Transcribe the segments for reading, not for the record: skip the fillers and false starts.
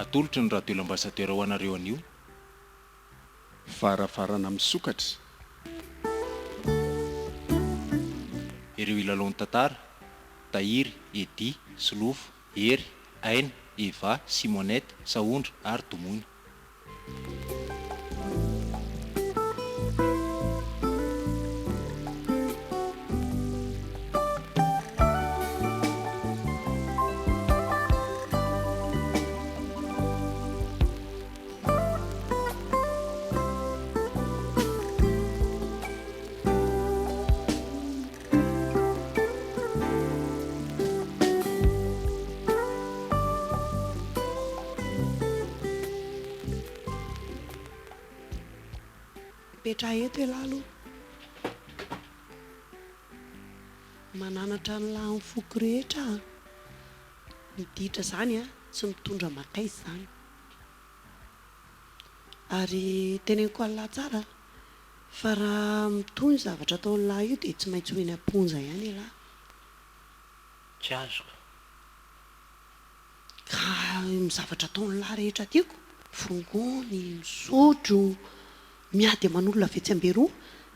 Atolotry ny Radio L'Ambassadeur ho anareo anio. Varavarana misokatra. Ireo hilalao ny tantara, Tahiry, Eddy, Solofo, Hery, Aina, Eva, Simonette, Sahondra ary Domoina. Mipetraha eto ialahy aloha. Mananatra an'lah amin'ny foko rehetra aho. Ny ditra izany tsy mitondra mankaiza izany. Ary teneniko an'lah tsara fa raha mitohy ny zavatra ataon'lah io dia tsy maintsy ho eny am-ponja ihany ialahy. Tsy azoko. Ka ny zavatra ataon'lah rehetra tiako, forongony, misotro, miady aman'olona avy etsy amberoa,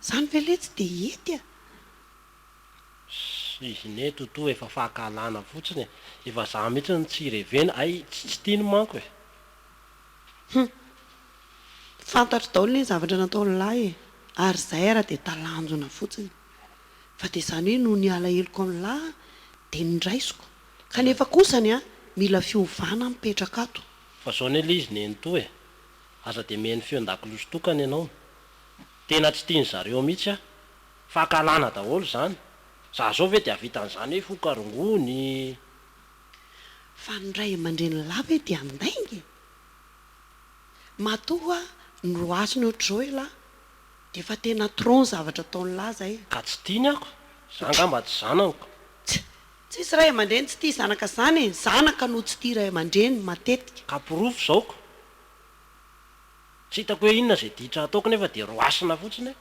zany ve letsy dia hety a! Izy ne toto efa fankahalana fotsiny e! Efa za mihitsy no tsy revena, hay tsy tiany manko e! Hum! Fantatro daholo anie ny zavatra nataon'lah e! Ary zay ara dia talanjona fotsiny. Fa dia izany hoe noho ny alaheloko amin'lah dia noraisiko. Kanefa kosany an, mila fiovana mipetraka ato. Fa zao anie le izy nenitoa e! Aza dia mihaino feon-dakolosy tokana ianao. Tena tsy tian'ny zareo mihitsy aho. Fankahalana daholo izany. Za zao ve dia hahavita an'izany hoe hifoka rongony. Fa ny ray aman-drenin'lah ve dia handainga e? Matoa noroasiny ohatr'izao elah dia efa tena trop ny zavatra ataon'lah zay. Ka tsy tiany ako. Za angamba tsy zanako. Tsia. Tsisy ray aman-dreny tsy tia zanaka zany e, zanaka no tsy tia ray aman-dreny matetika. Ka porofo izao ko. Tsy hitako hoe inona izay ditra ataoko nefa dia roasina fotsiny e.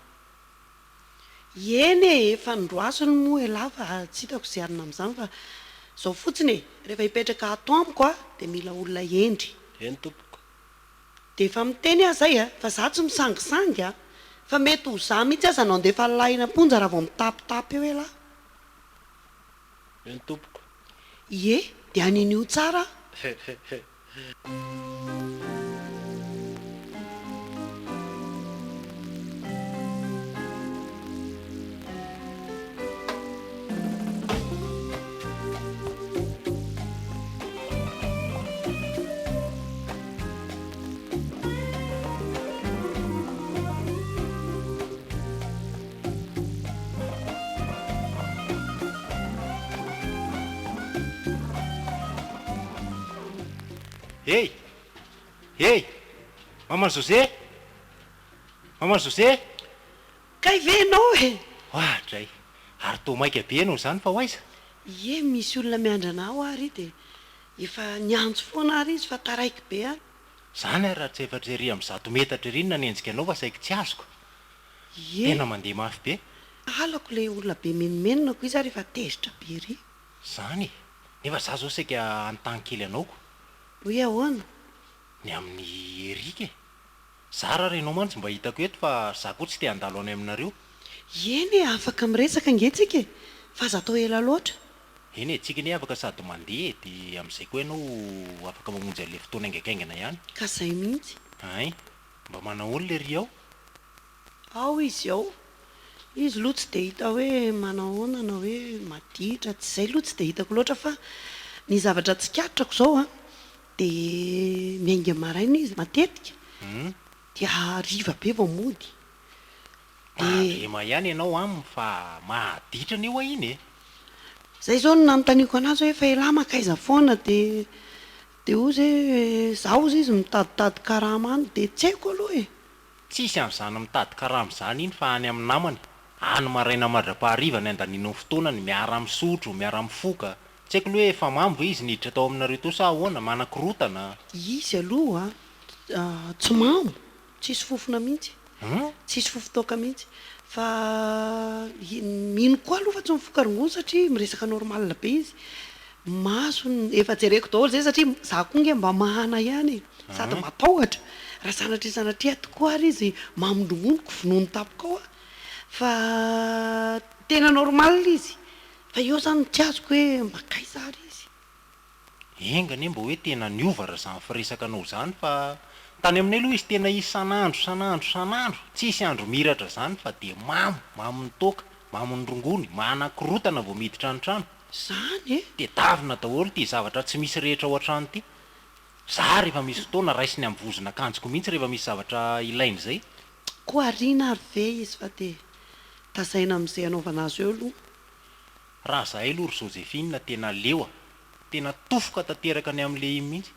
Eny e, efa noroasiny moa elah fa tsy hitako izay hanina amin'izany fa izao fotsiny e, rehefa hipetraka ato amiko a dia mila olona hendry. Eny tompoko. Dia efa miteny aho izay a, fa za tsy misangisangy a, fa mety ho za mihitsy aza no handefa an'lah eny am-ponja raha vao mitapitapy eo elah. Eny tompoko. Ie, dia aninio tsara. Hey! Hey! Maman José! Maman José! Kay ve ianao e? Oadray! Ary toa maika be ianao izany fa ho aiza? Ie, misy olona miandrana ahy ho'a ary dia efa niantso foana ary izy fa taraiky be aho. Izany ary raha tsy efa ery amin'ny 100 metatra ery no nanenjika anao fa saiky tsy azoko. Ie. Tena mandeha mafy be. Halako ilay olona be menomenona ko izy ary efa tezitra be ery. Zany e! Nefa za zao saika hanontany kely anao ko. Hoe ahoana? Ny amin'i Eric e! Zara ary ianao mantsy mba hitako eto fa za koa tsy te handalo any aminareo. Eny e, afaka miresaka ange tsika e! Fa aza atao ela loatra. Eny e, tsika anie afaka sady mandeha e, dia amin'izay koa ianao afaka mamonjy an'ilay fotoana haingankaingana ihany. Ka zay mihitsy. Hein! Mba manahoana lery ao? Ao izy ao. Izy aloha tsy dia hita hoe manahoana na hoe maditra, tsy izay aloha tsy dia hitako loatra fa ny zavatra tsikaritrako izao an, dia miainga maraina izy matetika dia hariva be vao mody. Dia. Maharema ihany ianao aminy fa mahaditra anie hoa iny e! Izay izao no nanontaniako anazy hoe fa elah mankaiza foana dia dia hozy hoe za hozy izy mitaditady karama any dia tsy haiko aloha e! Tsisy an'izany mitady karama izany iny fa any amin'ny namany, any maraina madra-pahariva ny andanianao fotoanany, miara-misotro, miara-mifoka, tsy haiko aloha hoe efa mamo ve izy niditra tao aminareo tao sa ahoana, manakorotana. Izy aloha tsy mamo, tsisy fofona mihitsy, tsisy fofon-toaka mihitsy, fa mino koa aloha fa tsy mifoka rongony satria miresaka normal be izy. Masony efa jereko daholo zay satria za koa nge mba mahana ihany e! Sady matahotra raha sanatria sanatria tokoa ary izy mamon-drongoniko vonoiny tampoka ao aho fa tena normal izy fa eo zany no tsy azoko hoe mankaiza ary izy. Enga anie mba hoe tena niova raha zany firesakanao zany fa tany aminay aloha izy tena isan'andro isan'andro isan'andro tsisy andro mihiratra zany fa dia mamo, mamon'ny toaka, mamon'ny rongony, manakorotana vao miditra ny trano. Zany e! Tedavina daholo ity zavatra tsy misy rehetra ao an-trano ity. Za rehefa misy fotoana raisiny amin'ny vozon'akanjoko mihitsy rehefa misy zavatra ilaina izay. Koa ariana ary ve izy fa dia tazaina amin'izay anaovana azy eo aloha. Raha zahay aloha ry Josephine tena leo a! Tena tofoka tanteraka ny amin'ilay iny mihitsy.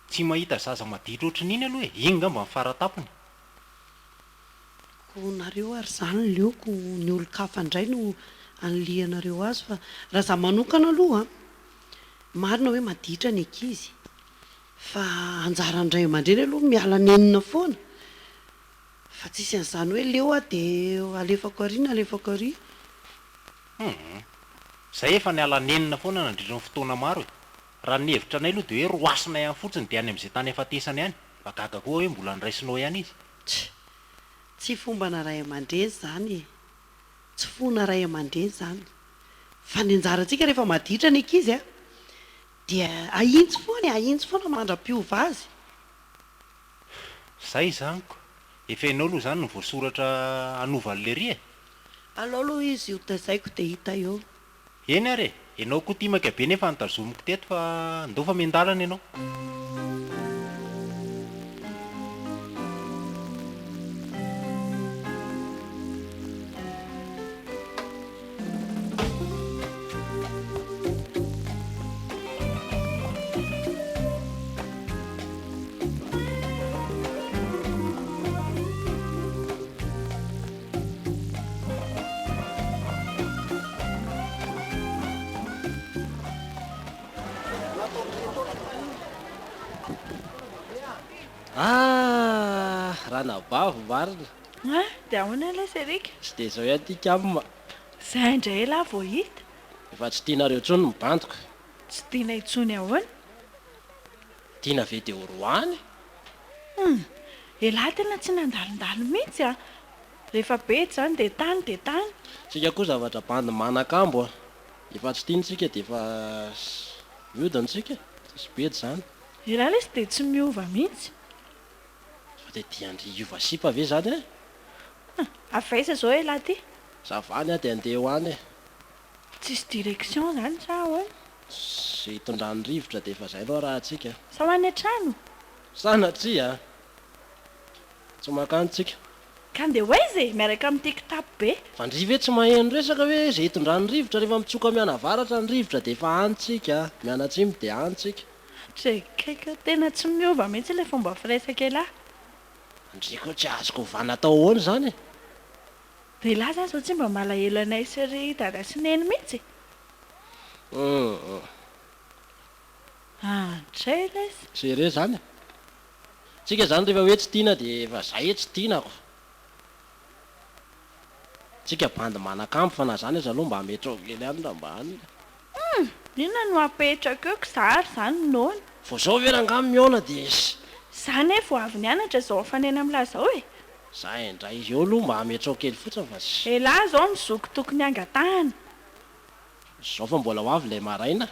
Tsy mahita zaza maditra ohatrin'iny aloha e! Iny ngamba ny faratapony. Ko nareo ary zany leoko ny olon-kafa indray no anilihanareo azy fa raha za manokana aloha an, marina hoe maditra ny ankizy fa anjaran'ny ray aman-dreny aloha miala nenina foana fa tsisy an'izany hoe leo aho de alefako ary na alefako ary. Humm. Zay efa niala nenina foana nandritra ny fotoana maro e. Raha ny hevitra anay aloha de hoe roasinay any fotsiny de any amin'izay tany afatesany any. Fa gaga koa aho hoe mbola niraisinao ihany izy. Tch! Tsy fombana ray aman-dreny izany e! Tsy fona ray aman-dreny izany. Fa ny anjarantsika rehefa maditra ny ankizy a, dia ahintsy foana e, ahintsy foana mandra-piova azy. Zay izany ko! Efa ianao aloha izany no voasoratra hanova an'lery e! Alao aloha izy ho tezaiko dia hita eo. Eny ary e! Ianao koa tia maika be nefa notazomiko teto fa ndao fa miandalana ianao. Ah! Ranabavy marina. Ah! Dia ahoana lesy Eric? Tsy dia izao ihany ity kama. Izay indray elah vao hita. Efa tsy tianareo intsony ny bandoka. Tsy tiana intsony ahoana? Tiana ve dia ho roahiny? Hum! Elah tena tsy nandalondalo mihitsy an! Rehefa bedy izany dia tany dia tany. Tsika koa zavatra bandy manakambo a! Efa tsy tiany tsika dia efa miodina tsika, tsisy bedy izany. Elah lesy dia tsy miova mihitsy. Sao dia tian-dry hiova sipa ve izany e? Hum! Avy aiza izao elah ty? Za avy any aho dia andeha ho any e! Tsisy direction zany sa ahoana? Ze itondran'ny rivotra dia efa zay no arahantsika. Sa ho any an-trano? Sanatria a! Tsy mankany tsika. Ka andeha ho aiza e? Miaraka amin'ity kitapo be. Fa ndry ve tsy maheno resaka hoe ze itondran'ny rivotra rehefa mitsoka mianavaratra ny rivotra dia efa any tsika, mianatsimo dia any tsika. Drekek, tena tsy miova mihitsy ilay fomba firesaka elah. Ndry koa tsy azoko ovana atao ahoana izany e? Dia elah zany zao tsy mba malahelo anay sy ry dada sy neny mihitsy e? Hum. Andray lesy. Sérieux zany e? Tsika zany rehefa hoe tsy tiana dia efa zay hoe tsy tiana ko. Tsika bandy manakambo fa na zany aza aloha mba ametrao kely ihany raha mba any. Hum! Inona no apetrako eo ko za ary zany noana. Vao zao ve rangaha mihaona dia. Za anie vao avy nianatra izao mifanena amin'lah zao e! Za indray eo aloha mba ametrao kely fotsiny fa tsy. Elah zao ny zoky tokony hangatahana. Zao fa mbola ho avy ilay maraina.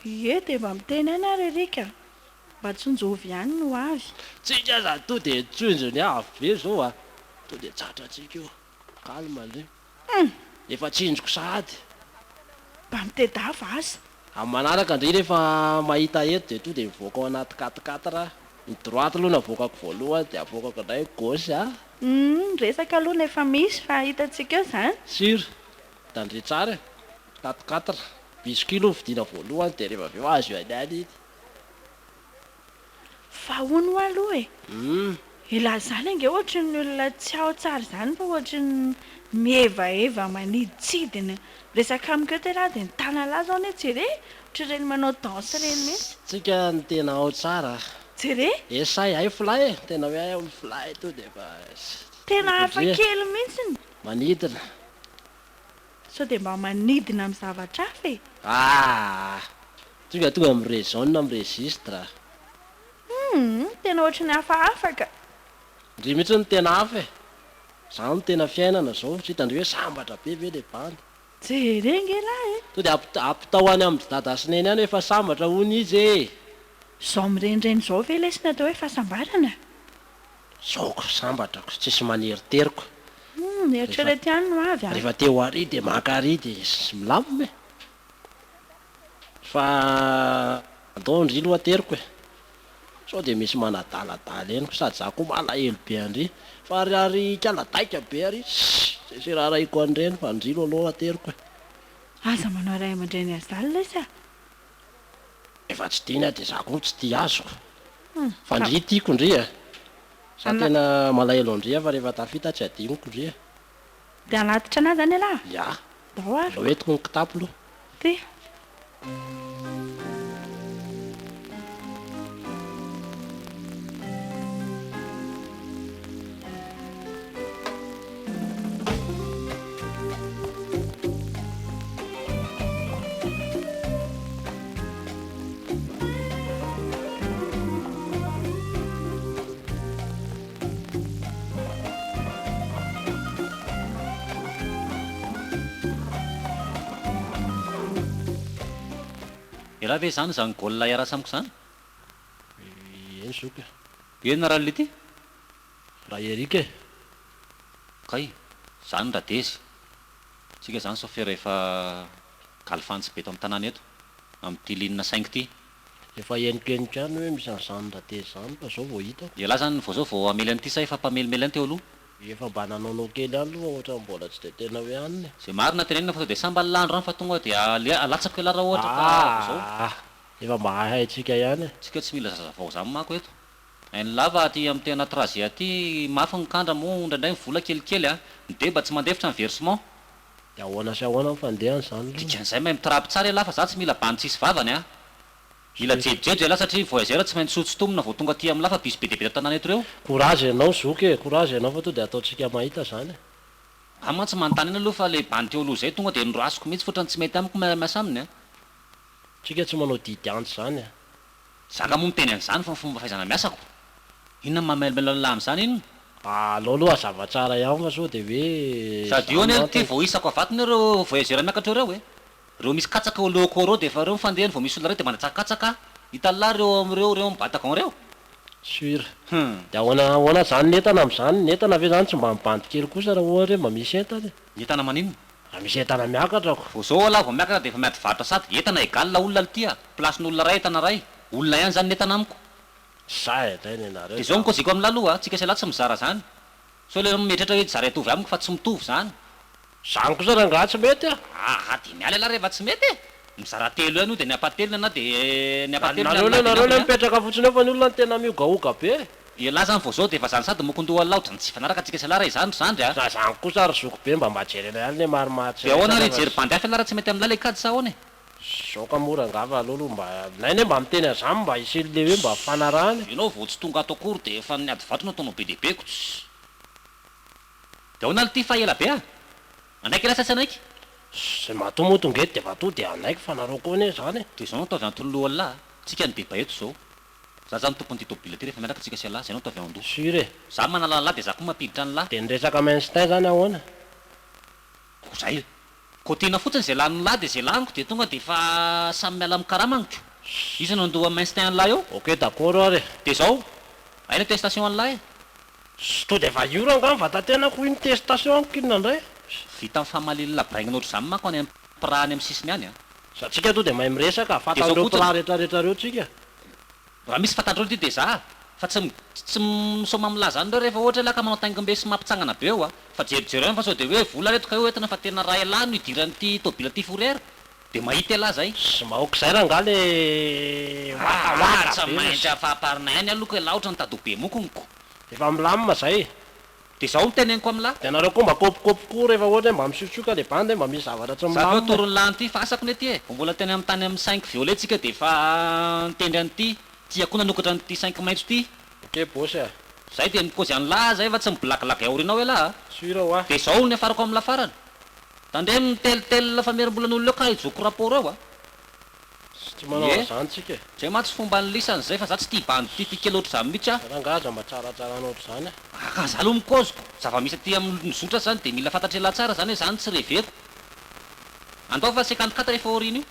Ie dia mba miteny ihany ary Eric a! Mba tsinjovy ihany ny ho avy. Tsika aza to dia tsinjo ny avy be zao a! To dia tratrantsika io. Calme ndry. Hum! Efa tsinjoko sahady. Mba mitedava aza. Amin'ny manaraka ndry rehefa mahita eto dia to dia mivoaka ao anaty quatre quatre. Ny droite aloha no avoakako voalohany dia avoakako indray ny gauche a! Hum! Resaka aloha no efa misy fa hitantsika eo izany. Sur! Tandremo tsara e! Quatre quatre. Biscuit aloha vidiana voalohany dia rehefa avy eo azo ihany ihany iny. Fa hono hoa aloha e! Hum. Elah zany ange ohatry ny olona tsy ao tsara izany fa ohatry ny mihevaheva maniditsidina. Miresaka amiko eto elah dia ny tanalahy zao anie jere e! Ohatry ireny manao danse ireny mihitsy. Tsika no tena ao tsara a! Jere! Esay hay fly e! Tena hoe hay mi-fly to dia efa Tena hafa kely mihitsiny. Manidina. Sao dia mba manidina amin'ny zavatra hafa e! Ah! Tonga tonga mi-raisonne mi-registre a! Humm! Tena ohatry ny hafahafa ka! Ndry mihitsy no tena hafa e! Zany no tena fiainana zao, tsy hitan-dry hoe sambatra be ve le bandy? Jere nge lahy e! To dia ampitao any amin-dry dada sy neny any hoe efa sambatra hono izy e! Zao mirenireny zao ve lesy ny atao hoe fahasambarana? Zao ko sambatra ko, tsisy maneritery ko. Humm, eritrereto ihany ny ho avy a! Rehefa te ho ary dia maka ary dia milamina e! Fa andao ndry aloha ateriko e! Sao dia misy manadaladala eny ko sady za koa malahelo be an-dry fa ry ary ikala daika be ary sss tsisy iraharahiako an'ireny fa ndry aloha ateriko e! Aza manao ray aman-dreny an'izany lesy a! Rehefa tsy tiany aho dia za koa tsy tia azy ko! Fa ndry tiako ndry a! Za tena malahelo an-dry aho fa rehefa tafita tsy adinoko ndry e! Dia hanatitra anah zany ialahy? Ya! Ndao ary. Aleo entiko ny kitapo aloha. Ty. Elah ve izany izany goal iarasa amiko izany? Eny zoky a. Eny raha lity? Raha Eric e. Kay, zany Radezy. Tsika zany sôfera efa galfantsy be eto am tanàna eto, amin'ity ligne cinq ity. Efa henokhenoko ihany hoe misy an'izany radezy izany fa zao vao hitako. Ialahy zany vao zao vao hamely an'ity sa efa mpamelimely any teo aloha? Efa mba nanaonao kely ihany aloha fa ohatran'ny mbola tsy dia tena hoe anona e. Zay marina tenenina fa sao dia sambany lah androany fa tonga dia alatsako ialahy raha ohatra ka vao zao. Aa! Efa mba haintsika ihany e. Tsika tsy mila zaza vao zany manko eto. Hain'ny lava aty amin'ity anaty trajet aty mafy ny kandra moa indraindray ny vola kelikely a. Ny deba tsy mandefitra ny versement. Dia ahoana sy ahoana ny fandehany izany aloha? Dikan'izay mahay mitrapy tsara ialahy fa za tsy mila bandy tsisy vavany a! Mila jejojejo ialahy satria voyageur tsy maintsy hotsitomina vao tonga aty amin'lah fa bus be dia be eto an-tanàna eto ireo. Courage ianao zoky e, courage ianao fa to dia ataontsika mahita izany e. Za mantsy manontany eny aloha fa le bandy teo aloha zay tonga dia noroasiko mihitsy fa otrany tsy mety amiko miara-miasa aminy a! Tsika tsy manao didy antsy izany a. Za nga moa miteny an'izany fa ny fomba fahaizana miasako. Inona no maha-mailmail an'lah amin'izany inona? Alao aloha hazava tsara ihany fa sao dia hoe Sady io izany anie ry ty antony. vao hisako avy ato anie ireo voyageurs miakatra eo ireo e! Ireo misy katsaka eo alohako eo ireo dia efa ireo ny fandehany vao misy olona iray dia mandatsaka katsaka, hitan'lah ireo amin'ireo ireo amin'ny batacon ireo? Sur. Hum. Dia ahoana ahoana izany ny entana amin'izany? Ny entana ve izany tsy mba mibandy kely kosa raha ohatra hoe mba misy entana e? Ny entana maninona? Raha misy entana miakatra ko. Vao zao alah vao miakatra dia efa miady varotra sady, entana egal olona lty a! Place n'olona iray entana iray, olona ihany zany ny entana amiko. Zay indray nenareo Dia zao ny da. kôziko amin'lah aloha a, tsika sy elah tsy mizara zany. Sao le mieritreritra hoe zara hitovy amiko fa tsy mitovy zany. Zany kosa rangaha tsy mety a! Aa dia miala elah rehefa tsy mety e! Mizara telo ihany io dia ny ampahatelony anah dia ny ampahatelony Nareo anlah dia ny nareo le ambiny a! mipetraka fotsiny eo fa ny olona no tena miogaoga be e! Elah zany vao zao dia efa zany sady mokondoha lah otrany tsy hifanaraka tsika sy elah raha izany ry zandry a! Raha zany kosa ry zoky be mba mba jerena ihany le marimaritra Dia ahoana iraisana ary fa hijery bandy hafa elah raha tsy mety amin'lah le kajy sa ahoana e? Zao ka moa rangaha fa aleo aloha mba nay anie mba miteny an'izany mba hisian'le hoe mba fifanarahana e. Ianao vao tsy tonga ato akory dia efa niady vato no ataonao be dia be ko tss. Dia ahoana lty fa ela be a! Hanaiky elah sa tsy hanaiky? Zay matoa moa tonga eto dia efa to dia hanaiky fa nareo koa anie zany e. Dia izao no ataovy anton'ny lohan'lah a! Tsika ny deba eto izao. Za zany tompon'ity tôbila ty rehefa miaraka tsika sy elah, zay no ataovy ao andoha. Sûr e. Za manala an'lah dia za koa mampiditra an'lah. Dia ny resaka mainstin zany ahoana? Ko zay. Kôtiana fotsiny zay lanin'lah dia zay laniko dia tonga dia efa samy miala amin'ny karamany ko. Iza no andoha mainstin an'lah eo? Ok d'accord ary e. Dia zao, aina attestation an'lah e. Ssss to dia efa io rangaha ny vatatenako hoy ny testation amiko inona indray? Vita mifamaly labraingina ohatr'izany manko any am-piraha any amin'ny sisiny any a. Za tsika to dia mahay miresaka, Dia zao fatan'ireo fotsiny. mpiraha retraretra reo tsika. Raha misy fantatrao ity dia za fa tsy tsy misaoma milaza any reo rehefa ohatra elah ka manao taingim-be sy mampitsangana be eo a! Fa jerijereo ihany fa sao dia hoe vola reto ka eo entina fa tena raha elah no idiran'ity tôbila ty fourrière dia mahita elah zay. Tsy mba ok zay rangaha le Aa wakawaka tsy be maintsy izy. afaparina ihany aloha ka elah ohatran'ny tadoa be mokoniko. Efa milamina zay. Dia zao no teneniko amin'lah. Dia nareo koa mba kopikopy koa rehefa ohatra hoe mba misiosioka le bandy hoe mba misy zavatra tsy Za ve milamina e. atoron'lah an'ity fa asako ne ty e! Vao mbola teny amin'ny tany amin'ny cinq violet tsika dia efa nitendry an'ity, tia koa nanokatra an'ity cinq maitso ty. Ok boss a. Zay dia mikozy an'lah zay fa tsy miblaglage aoriana ao elah a! Sûr hoa. Dia zao no niafarako amin'lah farany. Tandremo ny tel tel famerim-bolan'olona eo ka hijoko rapport eo a! Tsy manao Ie. an'izany tsika e. Zay mantsy fomban'ny lisany zay fa za tsy tia bandy tia tia kely ohatr'izany mihitsy aho. Rangaha aza mba tsaratsarana ohatr'izany a. Ah ka za aloha mikaoziko, zava-misy aty amin'ny zotra zany dia mila fantatr'elah tsara zany hoe zany tsy reveko. Andao fa 54 efa aoriana io.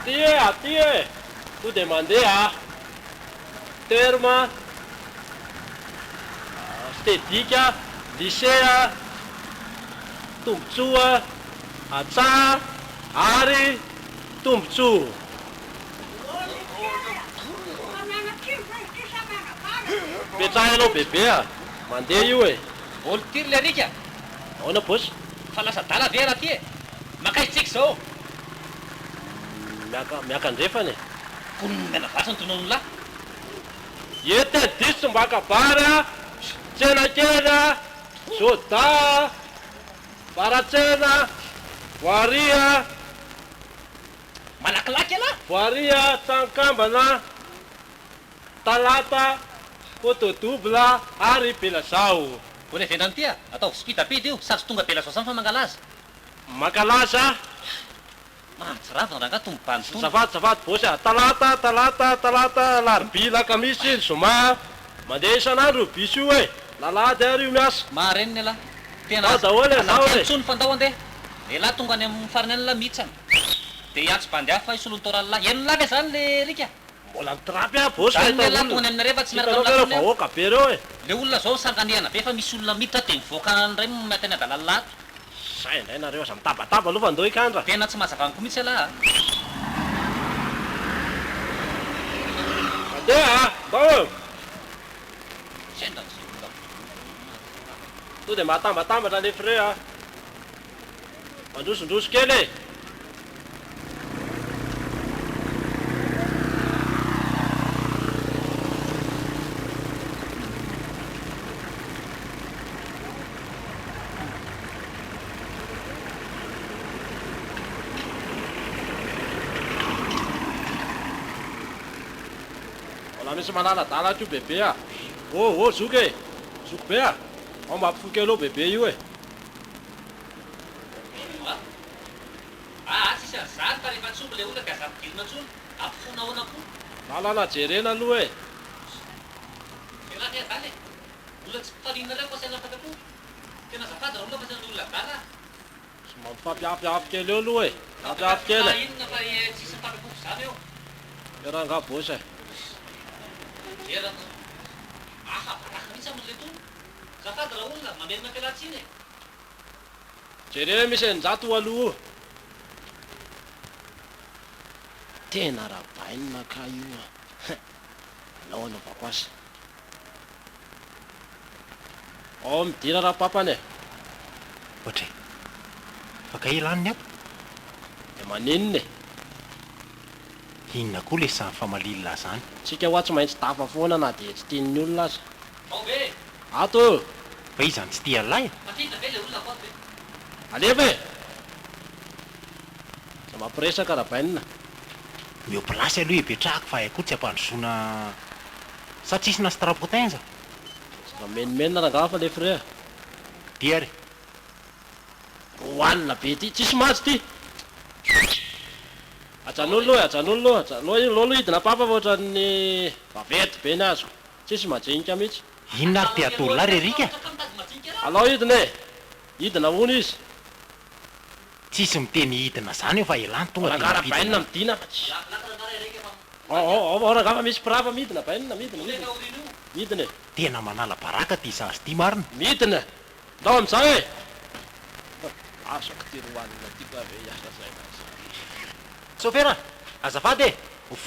Aty e, aty e! To dia mandeha a! Terme, Stedika, Lisea, Tombontsoa, Atsaha ary Tombontsoa. Mipetraha ianao bebe a! Mandeha io e! Volontiry le alika! Ahoana boss? Fa lasa adala ve raha ty e? Mankaiza tsika izao? Miaka miakandrefana e! Konona mianavatra ny tonon'lah. Ety e diso mba kabary a! Tsena kely a! Soda a! Varatsena! Voirie a! Malakilaky ialahy! Voirie a! Trano-kambana! Talata, Photo double ary Belazao. Mbola heverina an'ity a! Ataovy speed io, sady tsy tonga Belazao zany fa mangalaza. Mankalaza. Mahatsiravina rangaha tony bandy tony. Azafady azafady boss a! Talata, talata, talata, alarobia, lakamisy, ny zoma. Mandeha isan'andro io bus io e! L'alahady ary io miasa. Maharenina ialahy. Tena Ndao daholo e, aza ndao miteny e! intsony fa ndao andeha. Elah tonga any amin'ny farany any lah mihitsana. Dia hiantso bandy hafa hisolo ny toran'lah. Henon'lah ve zany le Rika? Mbola mitrapy aho boss Zany mahita le lah olona. tonga any aminareo fa tsy miaraka Hitanao ve amin'lah ireo tsony aho. vahoaka be ireo e! Le olona zao sanganehana be fa misy olona miditra dia mivoaka any indray mahita ny adalan'lah ato. Zay indray nareo aza mitabataba aloha fa ndao hikandra. Tena tsy mazava amiko mihitsy ialahy a! Mandeha a! Ndao eo! Sendra an'izay olona mahatsiravina. To dia mba atambatambatra le frais a! Mandrosondroso kely e! Mbola misy manaladala ato io bebe a! Oh oh zoky e! Zoky be a! Ao mba ampifoky aloha bebe io e! Aa tsisy an'izany fa rehefa tsy omby le olona de aza ampidirina intsony, ampifoana ahoana koa? Lalana jerena aloha e! Elah ve adala e! Olona tsy mpifalianareo fa asaina mifankapo? Tena azafady raha olona fa asaina olona adala a! Somary mifampiafiafy kely eo aloha e! Miafiafy kely e! Inona fa tsisy mifampiakofa izany eo! Eo rangaha boss e! Reraka. Afa-baraka mihitsy amin'ilay tony. Azafady raha olona, mamerina fialan-tsiny e! Jereo hoe misy 600 eo aloha io. Tena rabainina ka io an! Alao anaovako azy. Ao midira rapapany e! Ohatra e! Fa kay lany ny ato? Dia maninona e? Inona koa le samy famalila zany? Tsika hoa tsy maintsy tafa foana na dia tsy tian'ny olona aza. Ao ve e! Ato eo! Fa iza no tsy tia an'lah e? Tafiditra ve le olona akory ve? Alefa e! Aza mampiresaka Rabainina. Omeo place aloha hipetrahako fa hay koa tsy ampandrosoana sa tsisy na strapotin aza? Aza mimenomenona rangaha fa le frais a! Ty ary. Roanina be ty, tsisy majo ty! Ajanony aloha e, ajanony aloha, ajanony aloha hidina papa fa ohatran'ny vaventy be ny azoko. Tsisy majinika mihitsy. Inona ary ty ataon'lah ry Eric a? Alao hidina e! Hidina hono izy. Tsisy miteny hidina zany eo fa elah no tonga de Rangaha mampidina Rabainina midina fa tsy. Ao ao ao rangaha fa misy mpirava midina Bainina midina midina midina e! Tena manala baraka ty zaza ty marina. Midina! Ndao amin'izay e! Azoko ty roanina ty ka ve hiasa saina azy. Sôfera, azafady e!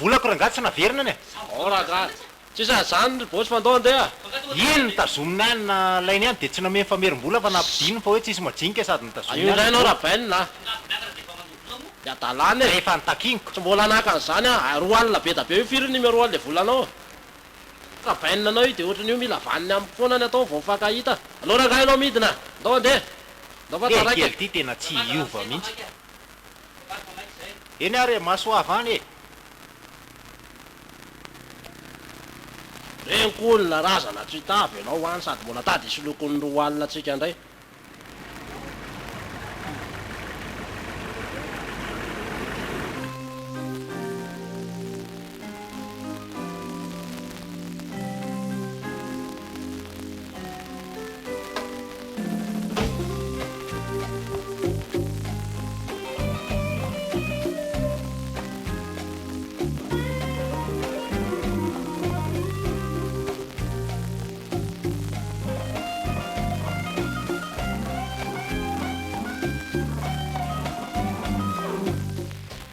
Volako rangaha tsy naverina anie. Ao rangaha. Tsisy an'izany ry boss fa ndao andeha. Iny notazominy any nalainy ihany dia tsy nameno famerim-bola fa nampidininy fa hoe tsisy majinika sady notazominy Io ihany indray ny ianao vola. Rabainina a! Dia hadalana e! Rehefa notakiniko. Tsy mbola naka an'izany aho. 20 be da be io firy ny numéro an'ilay volanao? Rabainina anao io dia ohatran'ny io mila vaniny amiko foana ny atao vao mifankahita. Aleo rangahy ianao midina! Ndao andeha! Ndao fa Lehy taraiky kely e! ity tena tsy hiova mihitsy. Eny ary e, mahasoava any e! Reniko olona razana tsy hitavy ianao any sady mbola tady hisoloky ny 20 antsika indray.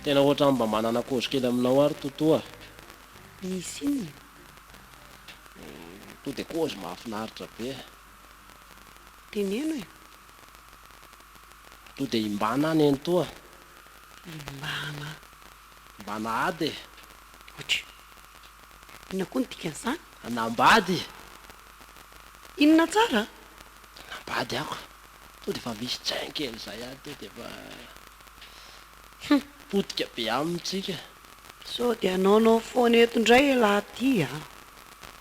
Tena ohatran'ny mba manana kozy kely aminao aho ry Toto a! Misy inona? To dia kozy mahafinaritra be. Teneno e! To dia imbana aho nenitoa. Imbana. Imbana ady e! Otry. Inona koa no dikan'izany? Hanambady! Inona tsara? Hanambady aho. To dia efa misy tsain kely izay ihany to dia efa potika be aminy tsika. Sao dia hanaonao foana eto indray elah ty a!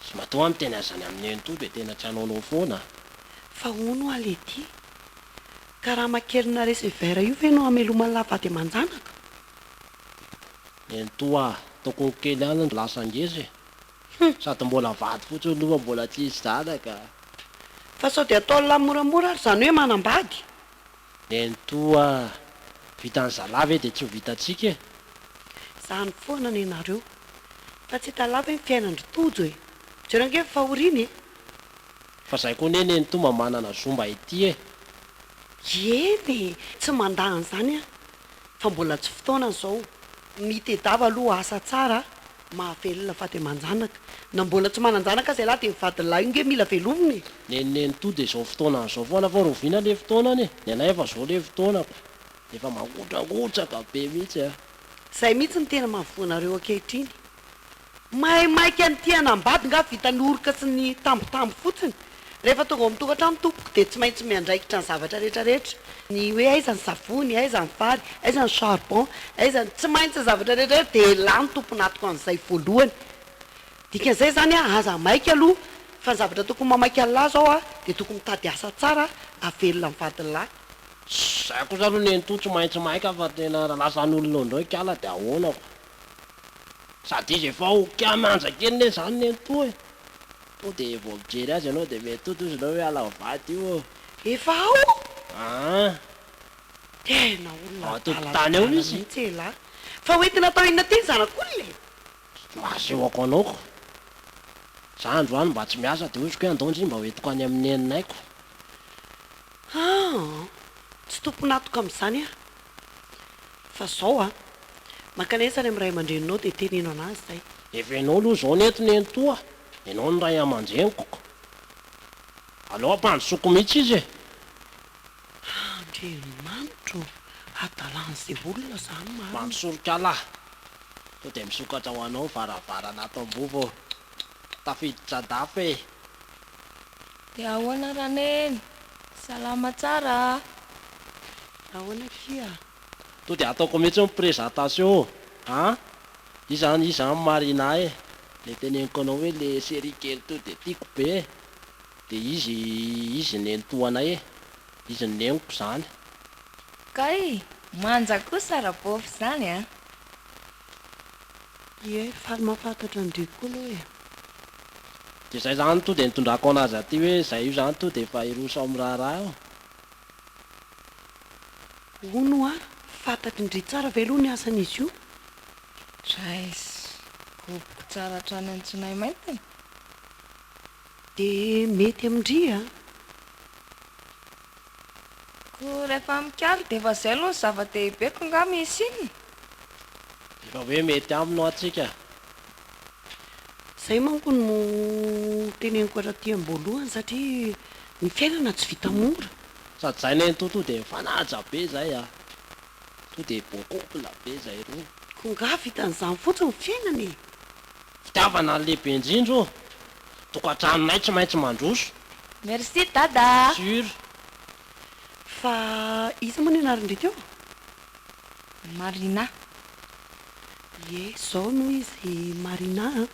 Sy matoa aho miteny an'izany amin'i Nenitoa dia tena tsy hanaonao foana a! Fa hono hoa letia, karama kelina receveur io ve no hameloman'lah vady aman-janaka? Nenitoa a! Tokony kely ihany no lasa ngeza e! Sady mbola vady fotsiny aloha fa mbola tsisy zanaka a! Fa sao dia ataon'lah moramora ary izany hoe manambady? Nenitoa a! Vitan'ny zalahy ve dia tsy ho vitantsika e? Zany foana nenareo. Fa tsy hita lava ny fiainan-dry Tojo e! Jereo ange ny fahoriany e! Fa zay koa anie nenitoa mba manana zo mba hitia e! Eny e! Tsy mandà an'izany aho fa mbola tsy fotoana izao. Mitedava aloha asa tsara mahavelona vady aman-janaka. Na mbola tsy manan-janaka aza ialahy dia ny vadin'lahy io nge mila velomina e! Neny nenitoa dia izao fotoanany izao foana fa roviana le fotoanany e! Ny anay efa izao le fotoanako. Efa mangotragotraka be mihitsy a! Zay mihitsy no tena mahavoa anareo ankehitriny. Maimaika ny tia hanambady nga vita ny oroka sy ny tambitamby fotsiny. Rehefa tonga ao amin'ny tokantrano tompoko dia tsy maintsy miandraikitra ny zavatra rehetra rehetra. Ny hoe aiza ny savony, aiza ny vary, aiza ny charbon, aiza ny. Tsy maintsy ny zavatra rehetra rehetra dia elah no tompon'atoka an'izay voalohany. Dikan'izay izany a, aza maika aloha fa ny zavatra tokony mamaika an'lah zao a dia tokony mitady asa tsara havelona ny vadin'lah. Zay kosa aloha nenitoa tsy maintsy maika fa tena raha lasan'olona eo indray kala dia ahoana ko. Sady izy efa ho kia manja kely ne zany nenitoa e. Tonga dia vao mijery azy ianao dia mety tonga izy hoe ala vady io ô. Efa ao? Aa. Tena olona Ao adaladala an-tokotany ao izy. mihitsy elah. Fa hoentina atao inona aty ny zanak'olona e? Mba asehoko anao ko. Za androany mba tsy miasa dia hoy izy ko hoe andao ndry mba hoentiko any amin'ny neninay ko. Aa! Tsy tompon'antoka amin'izany aho. Fa zao an! Mankanesa any amin'ny ray aman-dreninao dia teneno an'azy izay. Efa ianao aloha izao no eto nenitoa, ianao no ray aman-dreniko ko. Aleo ampandrosoako mihitsy izy e! Andriamanitro ô! Hadalan'izay olona izany marina. Mandrosorika lahy! Sao dia misokatra ho anao ny varavarana ato am-bovo ô! Tafiditra an-dapa e! Dia ahoana Raneny? Salama tsara a! Ahoana akia? To dia ataoko mihitsy ny présentation an! Io zany io zany Marina e! Le teneniko anao hoe le série kely to dia tiako be e! Dia izy izy nenitoanay e! Izy no neniko zany. Kay! Manja kosa Rabôfy zany an! Ie, faly mahafantatra an-dry koa aloha e. Dia zay zany to dia nitondrako anazy aty hoe zay io zany to dia efa hiroso amin'ny raharaha io. Hono hoa, fantatry ndry tsara ve aloha ny asan'izy io? Raiso, goboko tsara hatrany an-tsinay maintiny. Dia mety amin-dry a! Koa rehefa mikaly dia efa zay aloha ny zava-dehibe ko nga misy inona? Efa hoe mety aminy hoa tsika. Zay manko no teneniko hatraty am-boalohany satria ny fiainana tsy vita mora. Sady zay nenitoa to de mifanaja be zay a! To de bon couple be zay roa. Ko nga vitan'izany fotsiny ny fiainana e! Fitiavana ny lehibe indrindra o! Tokantranonay tsy maintsy mandroso. Merci dada a! Sur. Fa iza moa ny anaran-dry teo? Marina. Ie, zao no izy Marina a!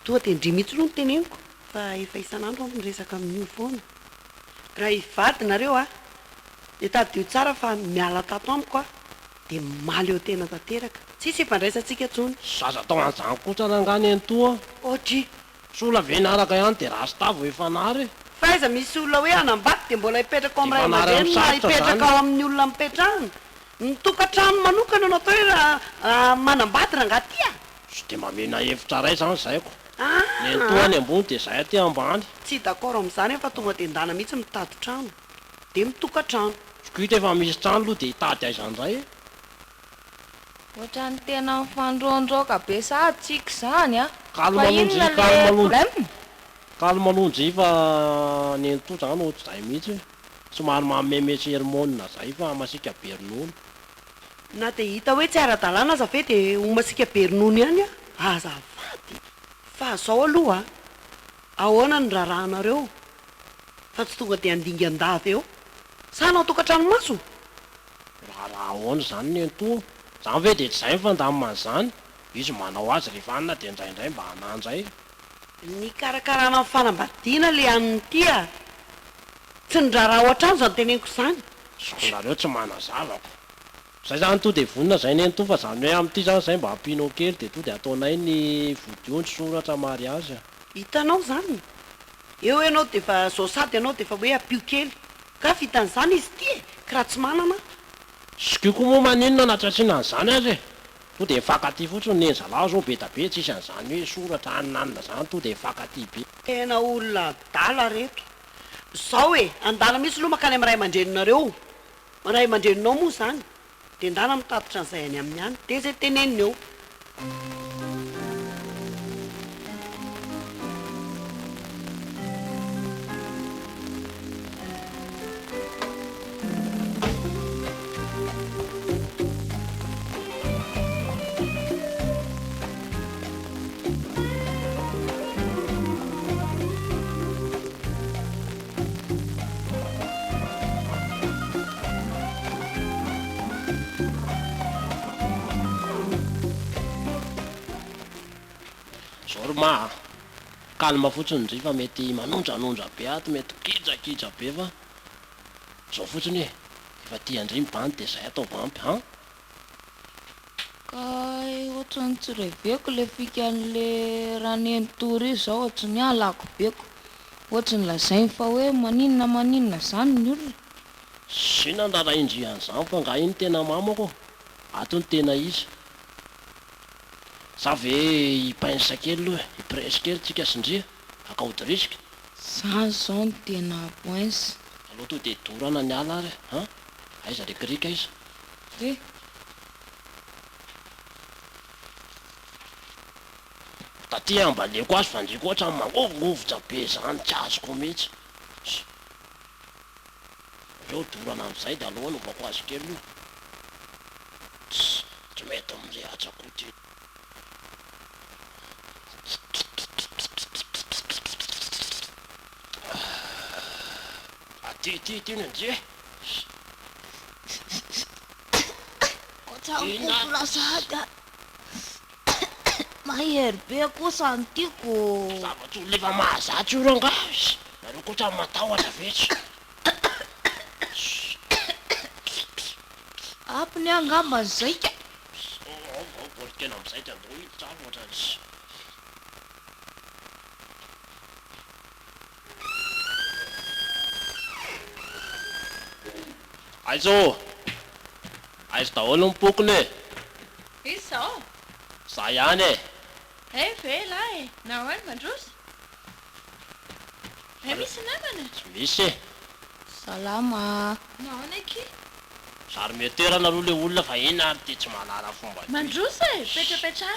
Tonga dia ndry mihitsy aloha no teneniko fa efa isan'andro aho miresaka amin'io foana. Raha hivady nareo a, dia tadidio tsara fa miala tato amiko aho dia mahaleo tena tanteraka. Tsisy ifandraisantsika intsony. Zaza atao an'izany kosa rangahy nenitoa a! Ohatry. Sola ve naraka ihany dia rasta vao hifanary e! Fa aiza misy olona hoe hanambady dia mbola hipetraka ao amin'ny ray Hifanary amin'ny aman-dreny na sarotra hipetraka zany. ao amin'ny olona nipetrahana? Ny tokantrano manokana no atao hoe raha manambady rangahy ty a! Tsy dia mamena hevitra ray zany zaiko. Aa! Nenitoa any ambony dia zay aty ambany. Tsy d'accord amin'izany aho fa tonga dia ndana mihitsy mitady trano dia mitokantrano. Skoto efa misy trano aloha dia hitady aiza indray e! Ohatran'ny tena mifandroandroaka be sahady tsika izany a! Calme Fa aloha njy, inona le calme aloha njy. problème? Calme aloha njy fa nenitoa zany ohatr'izay mihitsy e! Somary mameme sermona zay fa masiaka be ronono. Na dia hita hoe tsy ara-dalàna aza ve dia ho masiaka be ronono ihany aho? Azafady! Fa zao aloha a! Ahoana ny raharahanareo fa tsy tonga dia handingan-dava eo? Sa hanao tokantrano maso? Raharaha ahoana izany nenitoa? Zany ve dia tsy zay ny fandamina an'izany? Izy manao azy rehefa anona dia indraindray mba anà indray. Nikarakarana ny fanambadiana le an'ny ity a! Tsy ny raharaha ao an-trano izany teneniko izany. Zao nareo tsy manazava ko. Zay zany to de vonona zay nenitoa fa zany hoe amin'ity zany zay mba ampianao kely de to de ataonay ny vodiondry soratra mariage. Hitanao izany? Eo ianao dia efa zao sady ianao dia efa hoe ampio kely. Ka vitan'izany izy ity e! Ka raha tsy manana aho. Zky koa moa maninona na tsy asiana an'izany aza e! To de mifankatia fotsiny neny zalahy zao be da be tsisy an'izany hoe soratra anona anona zany to de mifankatia be. Tena olona adala reto. Zao e, andala mihitsy aloha mankany amin'ny ray aman-dreninareo. Ray aman-dreninao moa izany. Dia ndana mitatitra an'izay any aminy any, dia izay teneniny eo. Zao ry ma a! Calme fotsiny ndry fa mety manonjanonja be ato, mety kijakija be fa zao fotsiny e! Efa tian-dry ny bandy de zay ataovy ampy an! Kay ohatran'ny tsy reveko le fikan'le ranenitoa ry zao ohatran'ny halako be ko. Ohatran'ny lazainy fa hoe maninona maninona zany ny olona. Zina ny rarahin-dry an'izany fa nga iny tena mamako? Ato ny tena izy. Za ve hi pince kely aloha e, hi presse kely tsika sy ndry haka ody risque. Zany zao no tena poince. Aleo to de dorana ny ala ary an! Aiza le krika aiza? Ty. Taty ambaliako azy fa ndry koa ohatran'ny mangovingovitra be zany tsy azoko mihitsy. Aleo dorana amin'izay de aleo anaovako azy kely aloha. Tsy mety mirehatra koa ty. Aty ity ity ny ndry e. Ohatran'ny kofona sahady a. Mahery be kosa ny tiako ô. Zava-tsolona efa mahazatra io rangahy. Nareo koa ohatran'ny matahotra ve tsy. Ampy ny ahy angamba zay ka. Ao ao baolina amin'izay dia andao hiditra ary ohatran'ny. Aiza ô! Aiza daholo ny pokona e! Iza izao? Za ihany e! Hay ve elah e! Nahoana mandroso? Hay misy namana? Tsy misy e! Salama a! Nahoana akia? Zary mioterana aloha le olona fa inn ary ty tsy mahalala fomba ty. Mandroso e! Petrapetraha!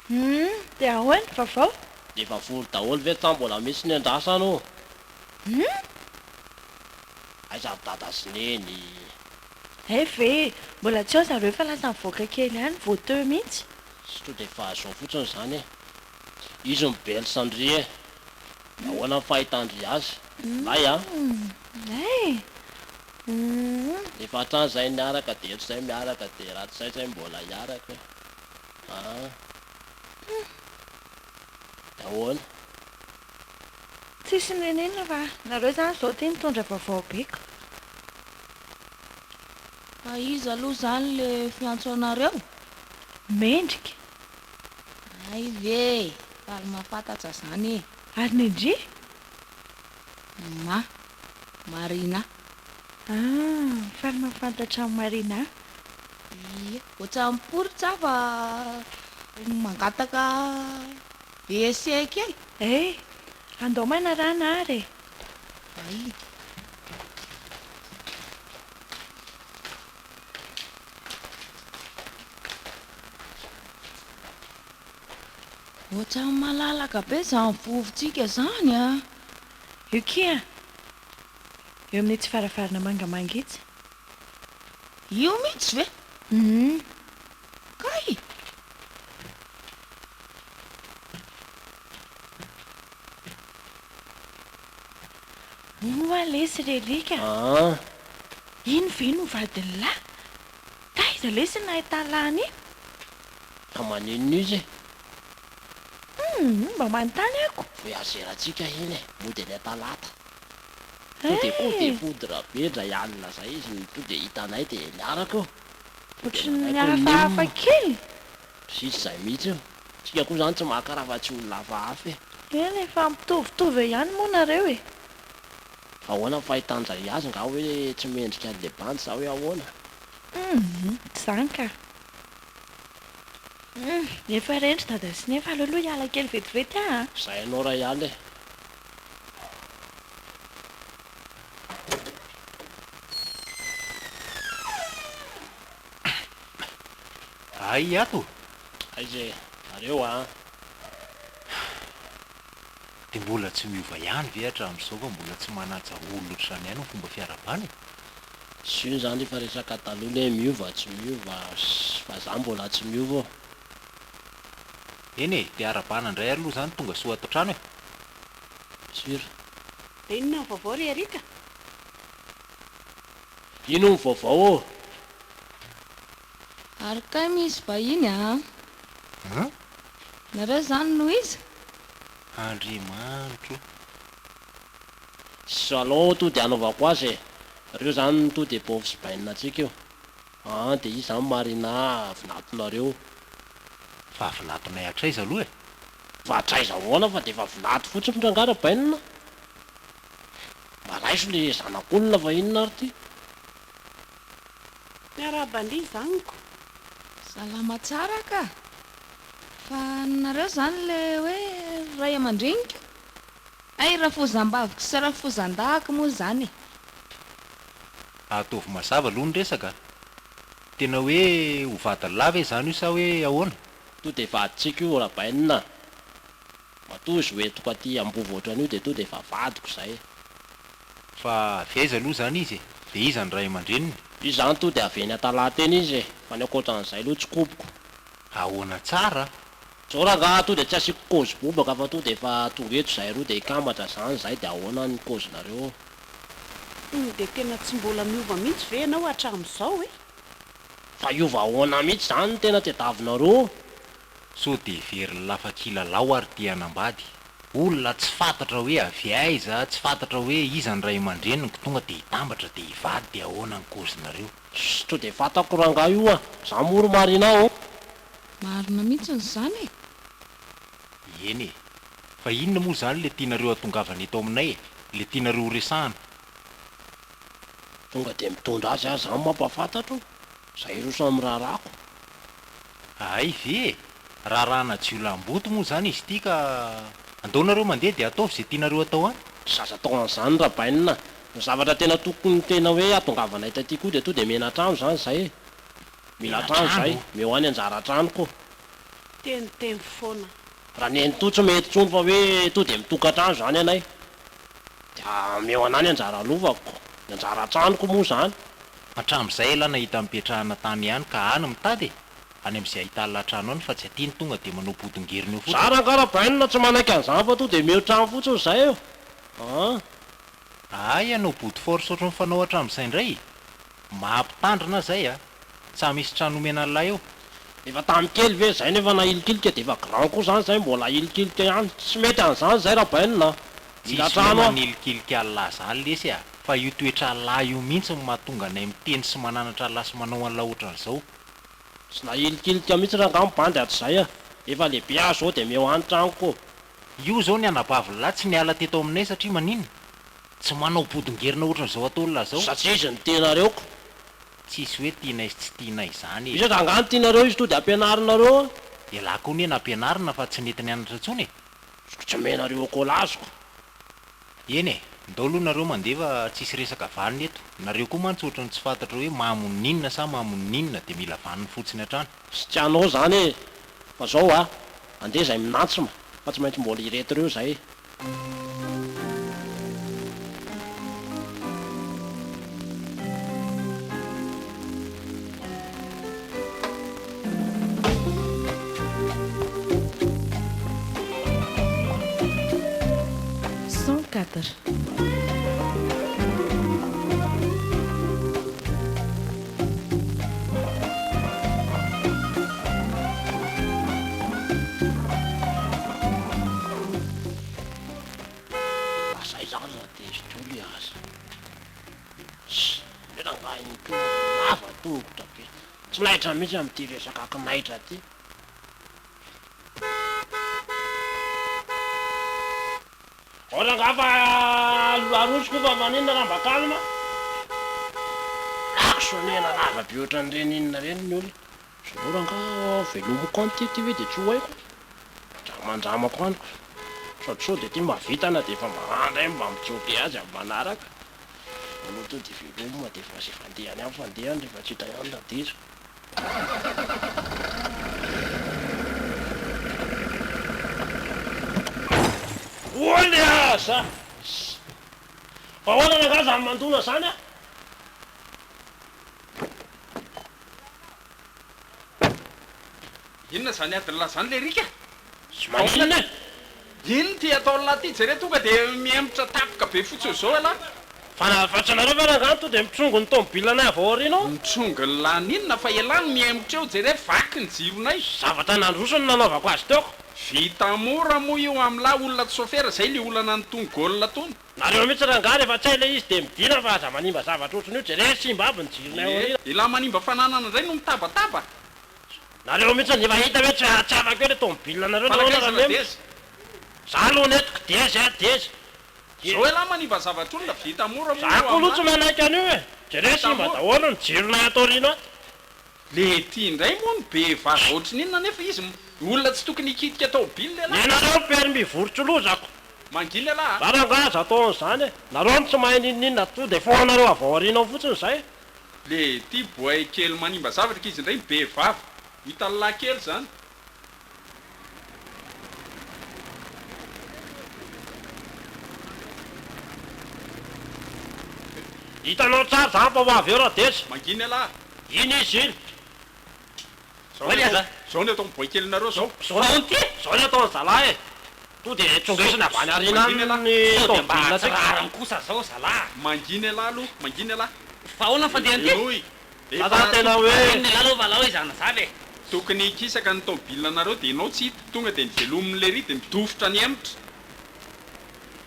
Humm, dia ahoana? Vaovao? Efa vory daholo ve sa mbola misy ny andrasana ô? Humm! Aiza ry dada sy neny? Hay ve! Mbola tsy ao zareo fa lasa nivoaka kely ihany, vao teo mihitsy. Tsy to dia efa zao fotsiny izany e! Izy no belle ndry e! Ahoana ny fahitan-dry azy? Milay an! Milay e! Humm. Efa hatrany zahay niaraka dia eto zahay miaraka dia raha tsy zay zahay mbola hiaraka e! Aa! Dia ahoana? Tsisy nenenina fa nareo zany zao ty nitondra vaovao be ko. Fa iza aloha zany le fiantso anareo? Mendrika. Hay ve e! Faly mahafantatra zany e! Ary ny ndry? Ma. Marina. Ah! Faly mahafantatra an'i Marina. Ie, ohatran'ny poritra fa mangataka WC kely. Eh! Andao manarana ary e! Ay. Ohatran'ny malalaka be izany vovontsika izany a! Io kia! Eo amin'itsy varavarana mangamanga itsy. Io mihitsy ve? Hum. Kay! Oa lesy ry alika a! Aa! Iny ve no vadin'lah? Taiza lesy no nahitàn'lah an'iny? Ka maninona izy e? Hum, mba manontany ako. Voyager-ntsika iny e, mody any Antalata. To dia coup de foudre be ndray alina zay izy no to dia hitanay dia niaraka eo. To dia Ohatran'ny nalaiko ny hafahafa nim. kely. Tsisy zay mihitsy eo. Tsika koa zany tsy maka raha fa tsy olona hafahafa e. Eny e, fa mitovitovy eo ihany moa nareo e. Fa ahoana ny fahitan-dry azy nga hoe tsy mendrika an'le bandy sa hoe ahoana? Humm, tsy zany ka. Humm, efa rendry dada sy neny fa aleo aloha hiala kely vetivety aho a. Zay anao ray hiala e. Hay ato! Aiza e? Nareo an! Dia mbola tsy miova ihany ve hatramin'izao fa mbola tsy manaja olona ohatr'izany ihany ny fomba fiarahabana e? Tsy io zany fa resaka taloha le miova tsy miova fa za mbola tsy miova ô. Eny e, dia arahabana indray aloha izany tonga soa ato an-trano e. Sur. Dia inona ny vaovao ry Eric a? Ino ny vaovao ô? Ary kay misy vahiny a! An? Nareo zany no iza? Andriamanitro o! Salon to de anaovako azy e! Reo zany to de bôfy sy bainina antsika io an! De izy zany Marina vinatonareo. Fa vinatonay hatraiza aloha e? Fa hatraiza ahoana fa de efa vinato fotsiny rangahy ra bainina. Mba raiso le zanak'olona fa inona ary ty? Miarahaba ndry zaniko. Salama tsara ka! Fa nareo zany le hoe ray aman-dreniko? Hay rafozambaviko sy rafozandahako moa izany e! Ataovy mazava aloha ny resaka a! Tena hoe ho vadin'lah ve izany io sa hoe ahoana? To dia vadintsika io Rabainina a! Matoa izy ho entiko aty Ambovo ohatran'io dia to dia efa vadiko izay. Fa avy aiza aloha izany izy e? Dia iza ny ray aman-dreniny? Izy izany to dia avy eny Antalaha teny izy e! Fa ny ankoatran'izay aloha tsy koboko. Ahoana tsara a? Zao rangaha to dia tsy asiako kôzy bobaka fa to dia efa tonga eto zahay roa dia hikambatra zany zahay dia ahoana ny kôzinareo? Humm dia tena tsy mbola miova mihitsy ve ianao hatramin'izao e? Fa hiova ahoana mihitsy zany no tena tediavinareo? Sao dia heverin'ny lafa kilalao ary te hanambady? Olona tsy fantatra hoe avy aiza, tsy fantatra hoe iza ny ray aman-dreniny ko tonga dia hitambatra dia hivady dia ahoana ny kôzinareo? Ssss to dia fantako rangaha io a! Za moa ry Marina ô! Marina mihitsiny izany e! Eny e! Fa inona moa izany le tianareo hatongavana eto aminay e? Le tianareo ho resahana? Tonga dia mitondra azy aho zany mampafantatro zay hiroso amin'ny raharahako. Hay ve e! Raharahana jiolahimboto moa izany izy ity ka andao nareo mandeha dia ataovy izay tianareo atao any. Tsy zaza atao an'izany Rabainina a! Ny zavatra tena tokony tena hoe hatongavanay taty koa dia tonga dia mena trano izany izay e! Mila trano izay, Mena trano? Meo any anjara tranoko. Miteniteny foana. Raha nenitoa tsy mety intsony fa hoe to dia mitokantrano izany anay. Dia omeo anah ny anjara lovako, ny anjara tranoko moa izany. Hatramin'izay elah nahita nipetrahana tany ihany ka any mitady e! Any amin'izay ahitana trano any fa tsy aty ny tonga dia manao bodongerina eo Za fotsiny. rangaha Rabainina tsy manaiky an'izany fa to dia omeo trano fotsiny izay eo an! Hay hanao bodo force ohatran'ny fanao hatramin'izay indray e! Mampitandrina zay a! Tsa misy trano omena an'lah eo. Efa tamy kely ve zay nefa nahilikilika de efa grand koa zany zay mbola ahilikilika ihany, tsy mety an'izany zay Rabainina a! Mila Tsisy hoe trano aho. manilikilika an'lah zany lesy a! Fa io toetr'lah io mihitsy no mahatonga anay miteny sy mananatra an'lah sy manao an'lah ohatran'izao. Tsy nahilikilika mihitsy rangaha ny bandy hatrizay a! Efa lehibe aho zao de meo any tranoko ô! Io zao ny anabavin'lah tsy niala teto aminay satria maninona? Tsy manao bodongerina ohatran'izao ataon'lah zao. Satria izy no tianareo ko. Tsisy hoe tianay sy tsy tianay izany e. Iza rangaha no tianareo izy to de ampianarinareo a! Elah koa anie nampianarina fa tsy nety nianatra intsony e. Tsy omenareo akoholaziko. Eny e, ndao aloha nareo mandeha fa tsisy resaka vanona eto, nareo koa mantsy ohatran'ny tsy fantatra hoe mamo n'inona sa mamo n'inona dia mila vanona fotsiny hatrany. Tsy tianao zany e! Fa zao a! Andeha zay minantsima fa tsy maintsy mbola ireto reo zay. 104. Lasa aiza ary Radezitra io le aza? Tss, le rangahy iny koa lava tongotra be. Tsy laitra mihitsy amin'ity resaka kinaitra ity. Ao rangaha fa arosoko fa maninona raha mba calme? Klaxonena lava be ohatran'ireny inona ireny ny olona. Zao rangaha velomiko any ity ity ve dia tsy ho haiko? Andramandramako any ko. Sady sao dia ity mahavita na dia efa mba indray mba mitsoke azy amin'ny manaraka. Aleo tonga dia velomina dia efa izay fandehany any fandehany rehefa tsy hita ihany Radeza. Holy aza! Fa ahoana rangaha zany mandona zany a? Inona zany adin'lah zany le Rika? Tsy maninona e! Inona ity ataon'lah ty? Jereo tonga dia mihemotra tampoka be fotsiny zao ialahy. Fa nahafatsa anareo ve rangaha to dia mitrongy ny tomobilanay avy ao aoriana ao? Mitrongy ny laninona fa ialahy no mihemotra eo, jereo vaky ny jironay. Zavatra nandroso no nanaovako azy teo ko. Vita mora moa io amin'lah olona tsy sôfera zay le olana an'itony goal tony. Nareo mihitsy rangaha rehefa tsy hay le izy dia midina fa aza manimba zavatra ohatran'io, jereo simba aby ny jironay ao Ie, aoriana. elah manimba fananana indray no mitabataba. Nareo mihitsy no efa hita hoe tsy tsy afaka eo le tomobile nareo Fa nahoana nankaiza raha mihembotra. Radezy? Za aloha nentiko dezy a dezy. Zao elah manimba zavatr'olona vita mora moa Za io koa aloha tsy aminah. manaiky an'io e! Jereo Vita simba mora. daholo ny jironay ato aoriana ato. Le ty indray moa no be vava ohatrin'inona nefa izy olona tsy tokony hikitika taobile elah. Nenareo permis vorontsiloza-ko. Mangina elah a. Za rangahy aza atao an'izany e! Nareo no tsy mahay n'inon'inona to de foanareo avy ao aoriana ao fotsiny zay. Le ty boay kely manimba zavatra k'izy indray be vava. Ho hitan'lah kely zany. Hitanao tsara zany fa ho avy eo Radesy. Mangina elah. Iny izy iny. Zao ny atao, zao ny ataon'ny boay kelinareo zao. Zao ny zao ny ataon'ny zalahy e. To de tsongaisina avy any aoriana any ny Sao dia mba tomobile tsy tsika. rariny kosa zao zalahy. Mangina elah aloha, mangina elah. Fa ahoana ny fandehan'ity? Henoy. Za zany tena hoe. Inona elah aloha fa alao izy hanazava e. Tokony hikisaka ny tomobile nareo dia enao tsy hita, tonga dia nivelomin'ny lery dia midofotra nihemotra.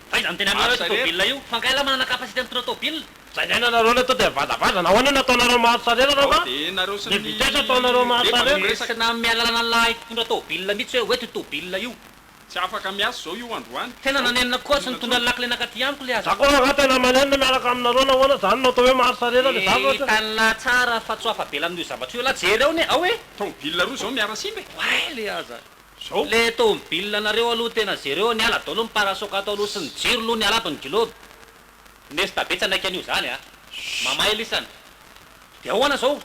Fa iza no tena aminareo io tôbila io? Fa angaha elah manana capacité mitondra tôbila? Zay nareo le to de mivazavaza nahoana no ataonareo maharitra rera Ao reo dia nareo sy le ny vitesse ataonareo maharitra Deba no rera. miresaka. Tsy nanome alalana an'lah hitondra tôbila mihitsy hoe hoeto io tôbila io. Tsy afaka miasa izao io androany. Tena Zao nanenina koa tsy inona nitondra tsony. ny lakile nakaty amiko le Za aza. koa rangaha tena manenina miaraka aminareo nahoana zany no atao hoe maharitra rera le zavatra. Hitan'lah tsara fa tsy ho afa-bela amin'io zavatra io elah. Jereo anie ao e! Tômobile roa izao miara-simba e! Oay le aza. Zao. Le tômobile nareo aloha tena jereo niala daholo ny parasoka ato aloha sy ny jiro aloha niala aby ny giloby. Nesta be tsy hanaiky an'io zany a! Mamay lisany. De ahoana zao?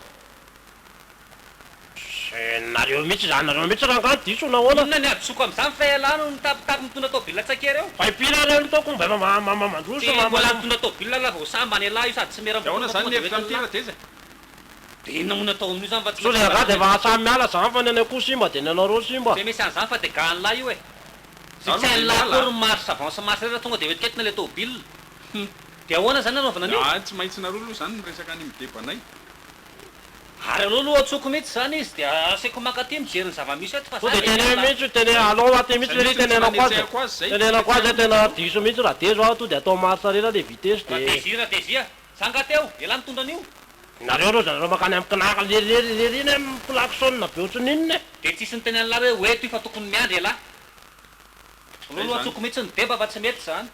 Nareo mihitsy izany, nareo mihitsy rangahy no diso nahoana? Inona ny hadisoako amin'izany fa ialahy no mitapitapy mitondra tôbila tsakery eo? Fa impiry ary aloha taoko mba efa mandroso Tsy mbola nitondra tôbila lahy vao sambany ialahy io sady tsy miera Dia ahoana mitondra izany tonga ny dia hevitra amin'ity hoentin'ilahy. Radeza e? Dia inona moa no atao amin'io izany fa tsy Sao maintsy dia angaha dia miala efa samy miala izany fa ny anay koa simba dia ny anareo simba. Tsy misy an'izany fa dia gahan'ilahy io e! Za Tsy aloha dia hain'ilahy miala akory a! ny marche avant sy marche arrière tonga dia hoentinketina ilay tôbila. Dia ahoana izany anaovana an'io? Ah, tsy maintsy nareo aloha izany miresaka any midebanay. Ary aleo aloha antsoiko mihitsy izany izy dia asaiko mankaty mijery ny zava-misy eto fa Sao za dia dia teneno miala. mihitsy, tene alao aty Zay mihitsy lery mihitsy no tsy tenenako azy e! nanetsehako azy zay, Tenenako azy hetsehako hoe tena mihitsy aloha. diso mihitsy Radezo a, to dia atao marche arrière le vitesse dia. Radezy Radezy a! Za nga teo? Elah nitondra an'io? Nareo aloha zareo makany am kinaka lery lery lery iny mi klaxon be ohatran'ny inona e! Dia tsisy niteny an'lah hoe ho eto io fa tokony miandry elah. Aleo Zay aloha zany. antsoiko mihitsy ny deba fa tsy mety izany.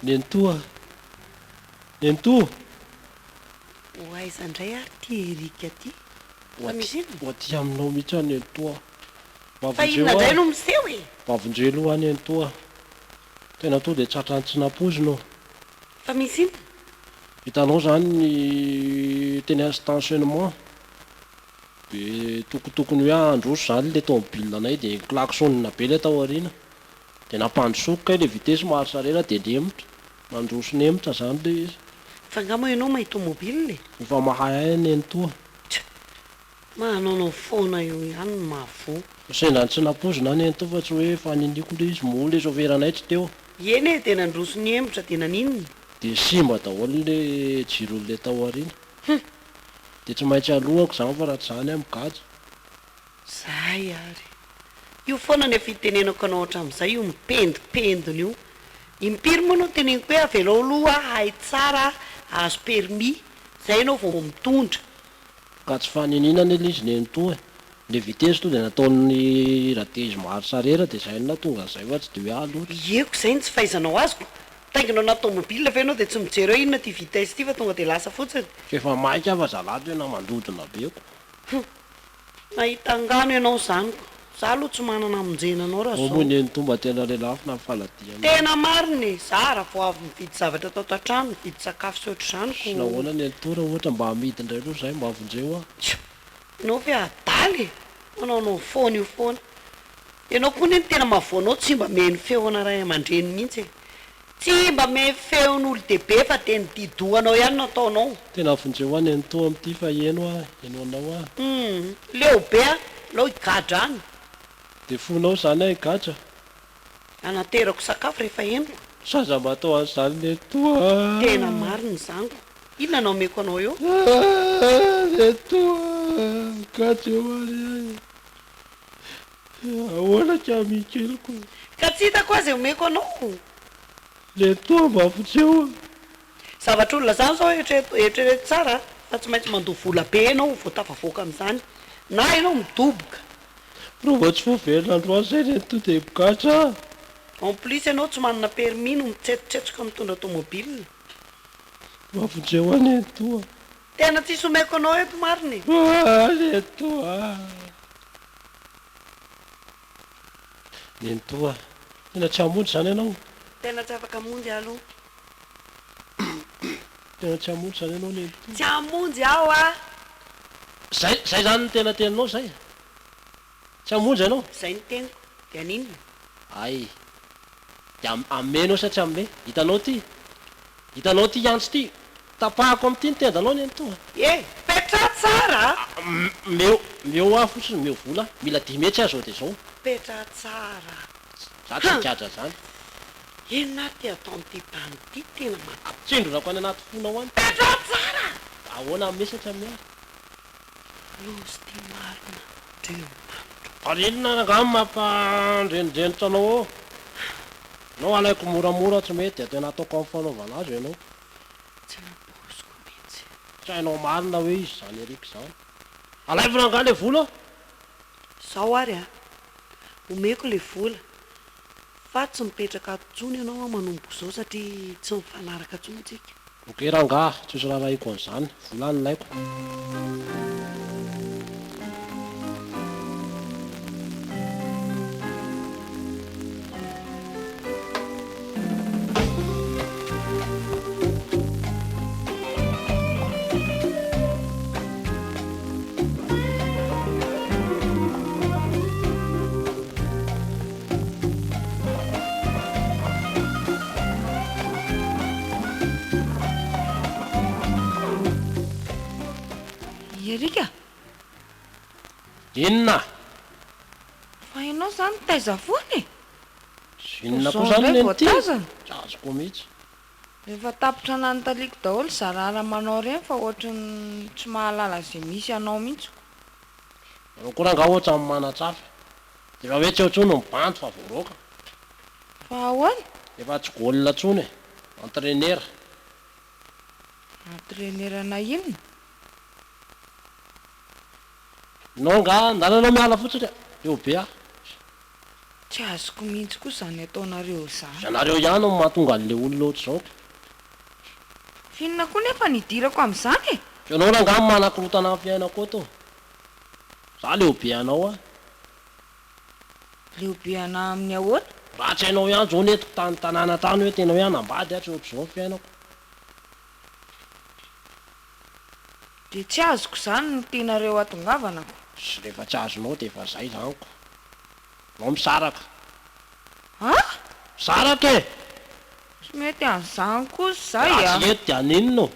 Nenitoa a! Nenitoa! Ho aiza indray ary ity Eric ity? Ho Fa aty misy inona? ho aty aminao mihitsy aho Nenitoa. Mba Fa vonjeo inona indray aho. no miseho e? Mba vonjeo aloha aho Nenitoa. Tena tonga dia tratran'ny tsy nampoizina ô. Fa misy inona? Hitanao izany ny teny amin'ny stationnement dia tokotokony hoe handroso izany ilay tomobile anay dia ni-klaxonne be ilay tao aoriana. Dia nampandrosoako kay ilay vitesse marche arrière dia nihemotra. Nandroso nihemotra izany ilay izy. Fa angaha moa ianao mahay tomobile e? Efa mahay ahy nenitoa. Tch! Manaonao foana eo ihany no mahavoa. Sendra ny tsy nampoizina aho nenitoa fa tsy hoe efa niniako ilay izy moa ilay chauffeur-nay tsy teo. Eny e, dia nandroso nihemotra dia naninona? Dia simba daholo ilay jiron'ilay tao aoriana. Hum! Dia tsy maintsy alohako izany fa raha tsy izany aho migadra. Zay ary. Io foana no efa itenenako anao hatramin'izay io mipendipendina io. Impiry moa no teneniko hoe avelao aloha aho hahay tsara hahazo permis zay ianao vao mitondra. Ka tsy faniniana anie le izy nenitoa e! Le vitesse tonga de nataon'i Radezy marche arrière de zay no nahatonga an'izay fa tsy de hoe ahy loatra. Ieko izay ny tsy fahaizanao azy ko! Mitaingina ao anaty tomobile ve ianao dia tsy mijery hoe inona ity vitesse ity fa tonga dia lasa fotsiny. F'efa maika aho fa zalahy tena mandodona be ko! Hum! Nahita angano ianao izany ko! Za aloha tsy manana hamonjena anao raha Ao zao. moa nenitoa mba tena lelafina ny faladianao. Tena marina e! Za raha vao avy mividy zavatra tato an-trano, mividy sakafo sy ohatr'izany Sy ko. nahoana nenitoa raha ohatra mba amidy indray aloha zay mba vonjeo aho. Tsia! Ianao ve adala e! Manaonao foana io foana. Ianao koa anie no tena mahavoa anao tsy mba mihaino feona ray aman-dreny mihitsy e! Tsy mba mihaino feon'olon-dehibe fa dia ny di-dohanao ihany no ataonao. Tena vonjeo aho nenitoa amin'ity fa heno aho, heno anao aho. Humm! Leo be aho, aleo higadra any. Dia fonao izany aho higadra? Anaterako sakafo rehefa henoko. Zaza mba atao an'izany nenitoa a! Tena marina izany ko! Inona no ameko anao eo? Ah! Nenitoa a! Migadra eo ary aho e! Ahoana ka Mikeliko? Ka tsy hitako aza omeko anao. Nenitoa mba vonjeo a! Zavatr'olona zany zao eritrereto eritrereto tsara fa tsy maintsy mandoa vola be ianao vao tafavoaka amin'izany na ianao midoboka. Raha vao tsy voaverina androany zay nenitoa dia migadra a! En plus ianao tsy manana permis no mitsetsotsetsoka mitondra tomobile. Mba vonjeo aho nenitoa. Tena tsisy omeko anao eto marina e! Ah nenitoa ah! Nenitoa, tena tsy hamonjy izany ianao? Tena tsy afaka hamonjy aho aloha. Tena tsy hamonjy izany ianao nenitoa? Tsy hamonjy aho ah! Zay, zay izany no tena teninao zay? Tsy hamonjy ianao? Zay no teniko, dia haninona? Hay! Dia hanome ianao sa tsy hanome? Hitanao ity? Hitanao ity antsy ity? Tapahako amin'ity ny tendanao nenitoa. E! Petraha tsara a! Meo, meo ahy fotsiny, meo vola aho. Mila 500 aho izao dia izao. Petraha tsara. Za tsy higadra zany. Inona ary ity ataon'ity bandy ity tena mampalahelo. Tsindronako any anaty fonao any. Petraha tsara! Ahoana hanome sa tsy hanome ary? Loza ity marina Andriamanitra. Ary inona rangaha no mampandrenindrenitra anao ao? Nao alaiko moramora tsy mety dia tena ataoko amin'ny fanaovana azy ianao. Tsy nampoiziko mihitsy. Tsy hainao marina hoe iza izany Eric izany. Alaivo rangahy le vola. Zao ary a! Omeko le vola fa tsy mipetraka ato intsony ianao manomboka izao satria tsy mifanaraka intsony tsika. Ok rangaha, tsisy rarahiko an'izany, vola no ilaiko. Eric a! Inona? Fa ianao izany taiza foana e? Inona Toa koa izao izany indray neny vao ity? tazana? Tsy azoko mihitsy. Efa tapitra nanontaliako daholo zarara manao ireny fa ohatran'ny tsy mahalala izay misy anao mihitsy ko. Nareo koa rangaha ohatran'ny manatsafa. Efa hoe tsy eo intsony ny bandy fa voaroaka. Fa ahoana? Efa tsy goal intsony e. Entrainer. Entrainer-na inona? Non nga, ndana anao miala fotsiny a! Leo be aho. Tsy azoko mihitsy koa izany ataonareo izany. Ianareo ihany no mahatonga an'le olona ohatr'izao ka. F'inona koa nefa no idirako amin'izany e? Ianao rangaha no manakorotana ny fiainako eto. Za leo be anao a. Leo be anah amin'ny ahoana? Raha tsy hainao ihany zao nentiko tany tanàna tany hoe tena hoe hanambady aho tsy ohatr'izao ny fiainako. Dia tsy azoko izany no tianareo hatongavana ko. Sy rehefa tsy azonao dia efa zay zany ko. Nao misaraka. Ah! Misaraka e! Tsy mety an'izany kosa izay Raha a! tsy eto dia haninona o?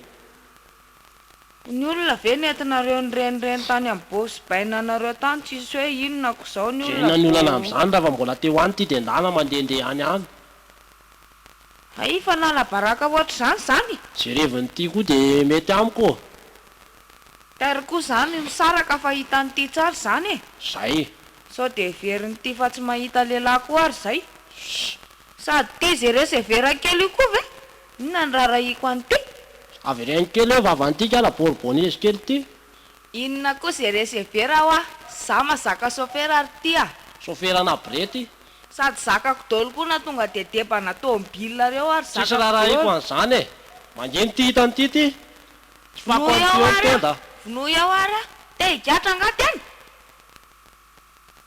Ny olona ve nentinareo nirenireny tany amin'ny boss baina anareo tany tsisy hoe inona ko izao ny olona Inona ny olana vao. amin'izany raha fa mbola te ho any ity dia ndana mandehandeha any any. Hay fanala baraka ohatr'izany izany? Jerevin'ity koa dia mety amiko ô! Terre koa izany misaraka fa hitan'ity tsara izany e! Zay. Sao dia heverin'ity fa tsy mahita lehilahy koa ary izay? Sady ity jereo severa kely io koa ve? Inona no raharahiako an'ity? Avereno kely eo vavan'ity kala bourbonnaise kely ity. Inona koa zere severa hoa? Za mazaka sofera ry ty a! Sofera ana brety. Sady zakako daholo koa na tonga dia debana tomobile reo ary Tsisy zakako raharahiko daholo. an'izany e! Manginy ity hitany ity ity! Tsy fako Vonoy an'ity ao eo ny ary aho! tenda! Vonoy ao ary aho! Te higadra angaha tena?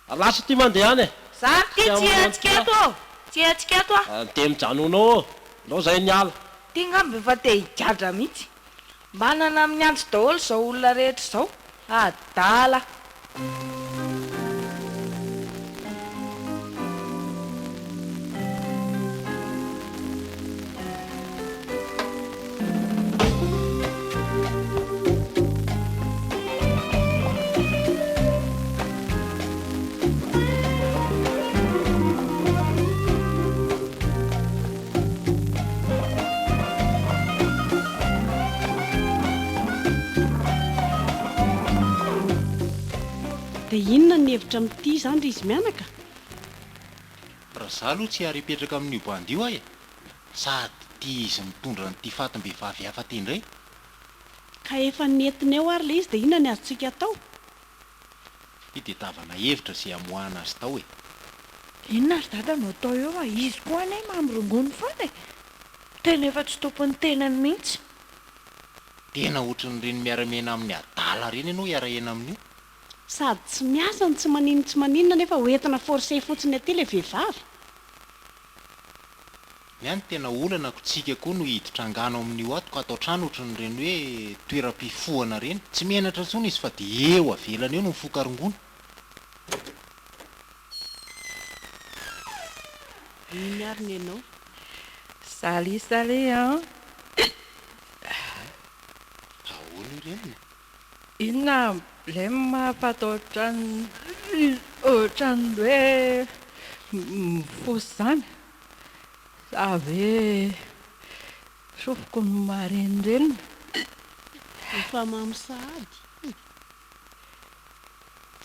Ary lasa ity mandeha any e! Za ry ty Tsy tsy hamono an'ity hihetsika aho! eto ô! Tsy hihetsika eto aho! Dia mijanona ao ô! Ndao zay niala! Ty ngamba efa te higadra mihitsy. Manana amin'ny antso daholo izao olona rehetra izao. Adala. Dia inona ny hevitra amin'ity izany ry izy mianaka? Raha za aloha tsy ary hipetraka amin'io bandy io aho e! Sady tia izy mitondra an'ity fatim-behivavy hafa ty indray. Ka efa nentiny eo ary ilay izy dia inona ny azontsika atao? Hitedavana hevitra izay hamoahana azy tao e! Inona ry dada no atao eo a! Izy koa anie mamy rongony foana e! Tena efa tsy tompon'ny tenany mihitsy. Tena ohatran'ireny miara-miaina amin'ny adala ireny ianao hiara-hiaina amin'io. Sady tsy miasa no tsy maninona tsy maninona nefa hoentina forcer fotsiny aty ilay vehivavy. Ny ahy ny tena olana ko tsika koa no hiditra angano amin'io ato ka ato an-trano ohatran'ireny hoe toeram-pifohana ireny. Tsy menatra intsony izy fa dia eo avelany eo no mifoka rongony. Iny ary ny anao. Salut salut an! Ahoana io reniny? Inona ilay mampatahotra ny ohatran'ny hoe mifosa izany? Sa ve sofiko no marenireny? Efa mamo sahady.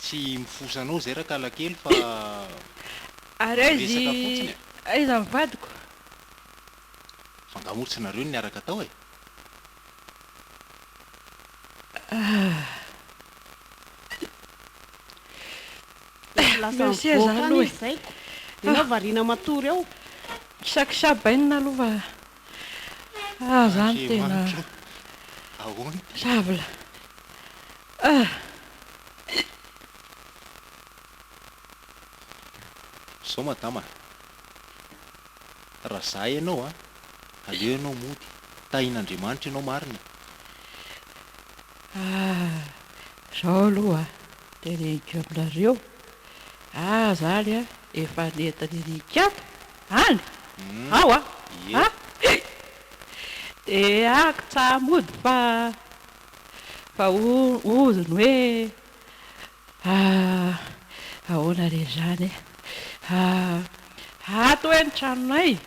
Tsy mifosa anao izay rakalakely fa Ary aiza miresaka fotsiny e. aiza ny vadiko? Fa angaha moa tsy nareo no niaraka tao e? Lasa Merci mivoaka za any aloha izy e. zay ko. Ianao variana matory ao. Kisakisabainina aloha fa ah zany tena Andriamanitro o! Ahoana ity? Savla ah. Zao madama a! Raha za ianao a, aleo ianao mody. Tahin'Andriamanitra ianao marina e! Ah, zao aloha teneniko aminareo, ah zany a efa nentin'i Eric ato, any, ao a, Ie. ah, de ako tsa mody fa fa ozony hoe Ah, ahoana re izany e? Ah, ato hoe ny tranonay,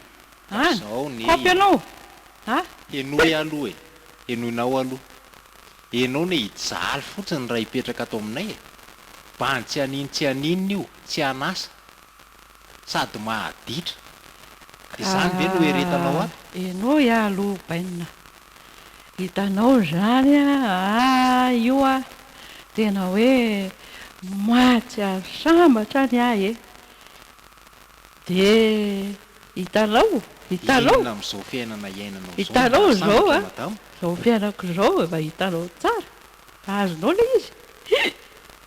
any, Zao ne kaopy e. ianao, a? Henoy aloha e, henoinao aloha. Enao ne hijaly fotsiny raha hipetraka ato aminay e. Bandy tsy hanin tsy haninona io, tsy an'asa, sady mahaditra. Dia izany ve no eretanao Ka ato? henoy aloha bainina. Hitanao izany ah io ah tena hoe mahatsiaro sambatra ny ahy e! Dia hitanao, hitanao, Inona amin'izao fiainana iainanao izao no hitanao izao mahasambatra ah, madama? izao fiainako izao efa hitanao tsara, azonao ilay izy.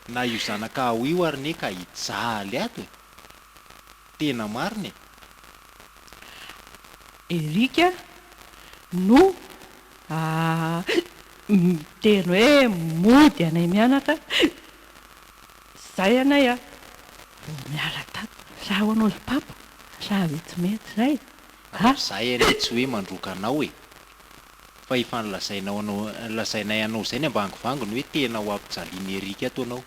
Na io zanakao io ary ne ka hijaly ato e! Tena marina e! Eric no miteny hoe mody anay mianaka, zay anay vao miala tato. Za hono ry papa, za ve tsy mety zay a! Zay anie tsy hoe mandroaka anao e! Fa efa nolazainao anao lazainay anao zay ny ambangovangony hoe tena ho ampijalian'i Eric ato anao.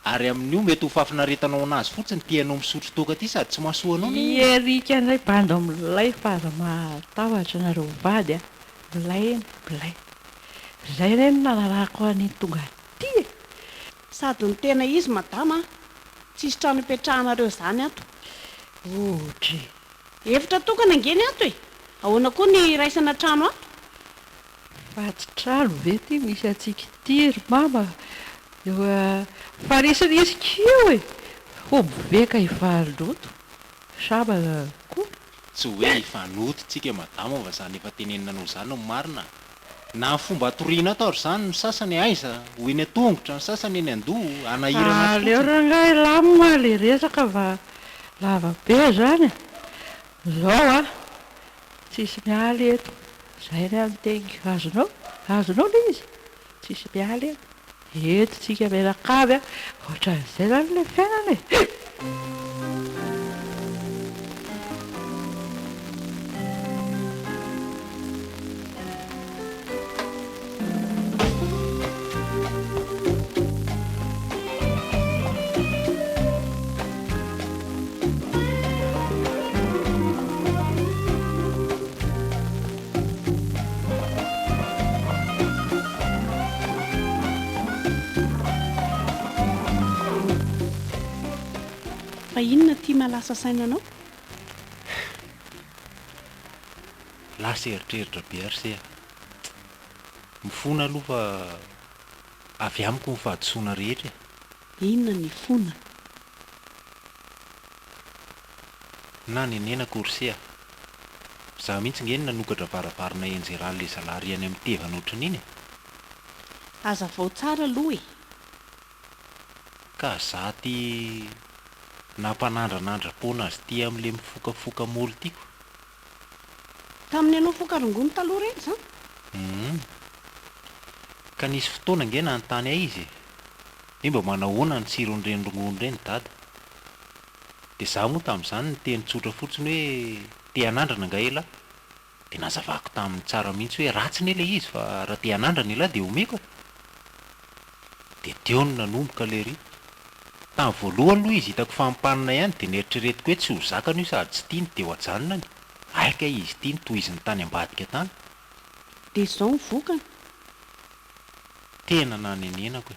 Ary amin'io mety ho fahafinaretanao anazy fotsiny ity ianao misotro toaka ity sady tsy mahasoa anao I anie. Eric ndray bandy milay fa aza mahatahotra nareo vady a! Milay eny, milay. Zay re no nanarahako an'iny tonga aty e! Sady ny tena izy madama a! Tsisy trano ipetrahanareo zany ato. Ohatry. Efitra tokana ange ny ato e! Ahoana koa ny iraisana trano ato? Fa tsy trano ve ity misy antsika ity ry mama eo fa risirisika io e! Hoby ve ka hifandroto sa koa? Tsy hoe hifanoto tsika madama fa zany efa tenenina anao zany no marina a! Na ny fomba atoriana ato ary zany ny sasany aiza ho eny an-tongotra, ny sasany eny an-doha, hanahirana ato Aleo fotsiny. rangahy hilamina le resaka fa lava be zany e! Zao a! Tsisy miala eto, zay re ny teniko, azonao? Azonao le izy? Tsisy miala eto. Eto tsika mianakavy a, ohatran'izay zany le fiainana e! Fa inona ity mahalasa saina anao? Lasa eritreritra be ary se a! Mifona aloha fa avy amiko ny fahadisoana rehetra e! Inona ny hifona? Nanenenako ry se a! Za mihitsy nge no nanokatra varavarana hianjeran'le zalahy ry any amin'ny tevana ohatran'iny e! Hazavao tsara aloha e! Ka za ty nampanandranandra-poana azy ty amin'le mifokafoka môly ty ko! Tamin'ny ianao foka rongony taloha ireny izany? Humm. Ka nisy fotoana ange nanontany ahy izy e! Hoe mba manahoana ny tsiron'ireny rongony ireny dada? Dia izaho moa tamin'izany niteny tsotra fotsiny hoe te hanandrana angaha elah? Dia nazavako taminy tsara mihitsy hoe ratsy anie ilay izy fa raha te hanandrana elah dia omeko e! Dia teo no nanomboka lery. Tamin'ny voalohany aloha izy hitako fampanina ihany dia neritreretiko hoe tsy ho zakany io sady tsy tiany dia ho ajanonany. Hay kay izy ity notohiziny tany ambadika tany. Dia izao ny vokany. Tena nanenenako e.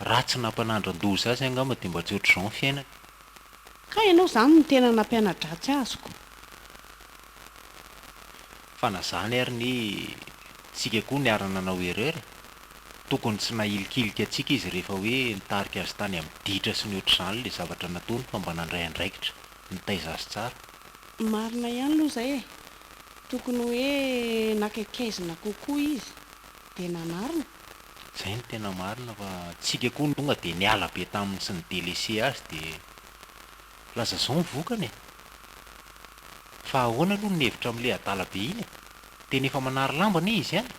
Raha tsy nampanandran-doza azy angamba dia mba tsy ohatr'izao ny fiainany. Ka ianao izany no tena nampiana-dratsy azoko. Fa na zany ary ny tsika koa niara nanao erreur e. Tokony tsy nahilikilika antsika izy rehefa hoe nitarika azy tany amin'ny ditra sy ny ohatr'izany ilay zavatra nataony fa mba nandray andraikitra, nitaiza azy tsara. Marina ihany aloha izay e! Tokony hoe nakaikaizina kokoa izy dia nanarina. Zay no tena marina fa tsika koa no tonga dia niala be taminy sy ni-delaisser azy dia laza zao ny vokany e! Fa ahoana aloha ny hevitra amin'ilay adala be iny e? Tena efa manary lamba anie izy any?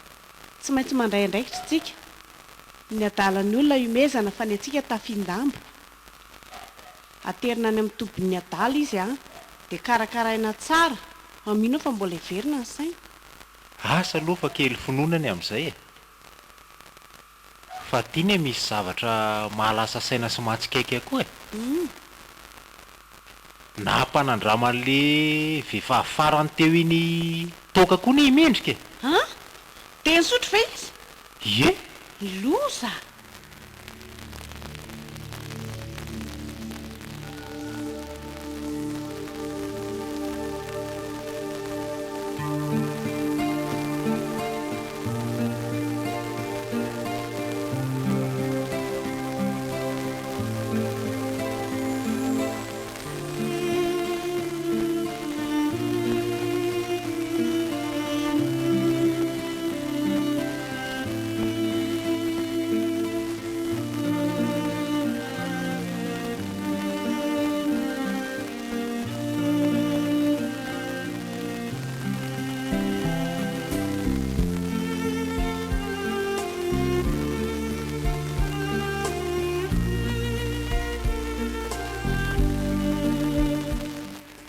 Tsy maintsy mandray andraikitra tsika. Ny adalan'ny olona ihomezana fa ny antsika tafian-damba. Aterina any amin'ny tobin'ny adala izy an, dia karakaraina tsara, fa mino aho fa mbola hiverina ny sainy. Asa aloha fa kely finoana ny amin'izay e! Fa ty ne misy zavatra mahalasa saina sy mahatsikaiky ahy koa e! Nampanandraman'le vehivavy farany teo iny toaka koa ne i Mendrika e! An! Dia nisotro ve izy? Ie! Loza!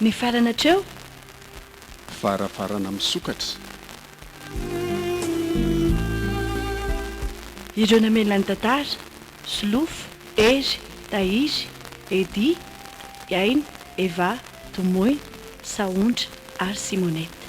Nifarana hatreo. Varavarana misokatra. Ireo namela ny tantara, Solofo, Hery, Tahiry, Eddy, Aina, Eva, Tomoina, Sahondra ary Simonette.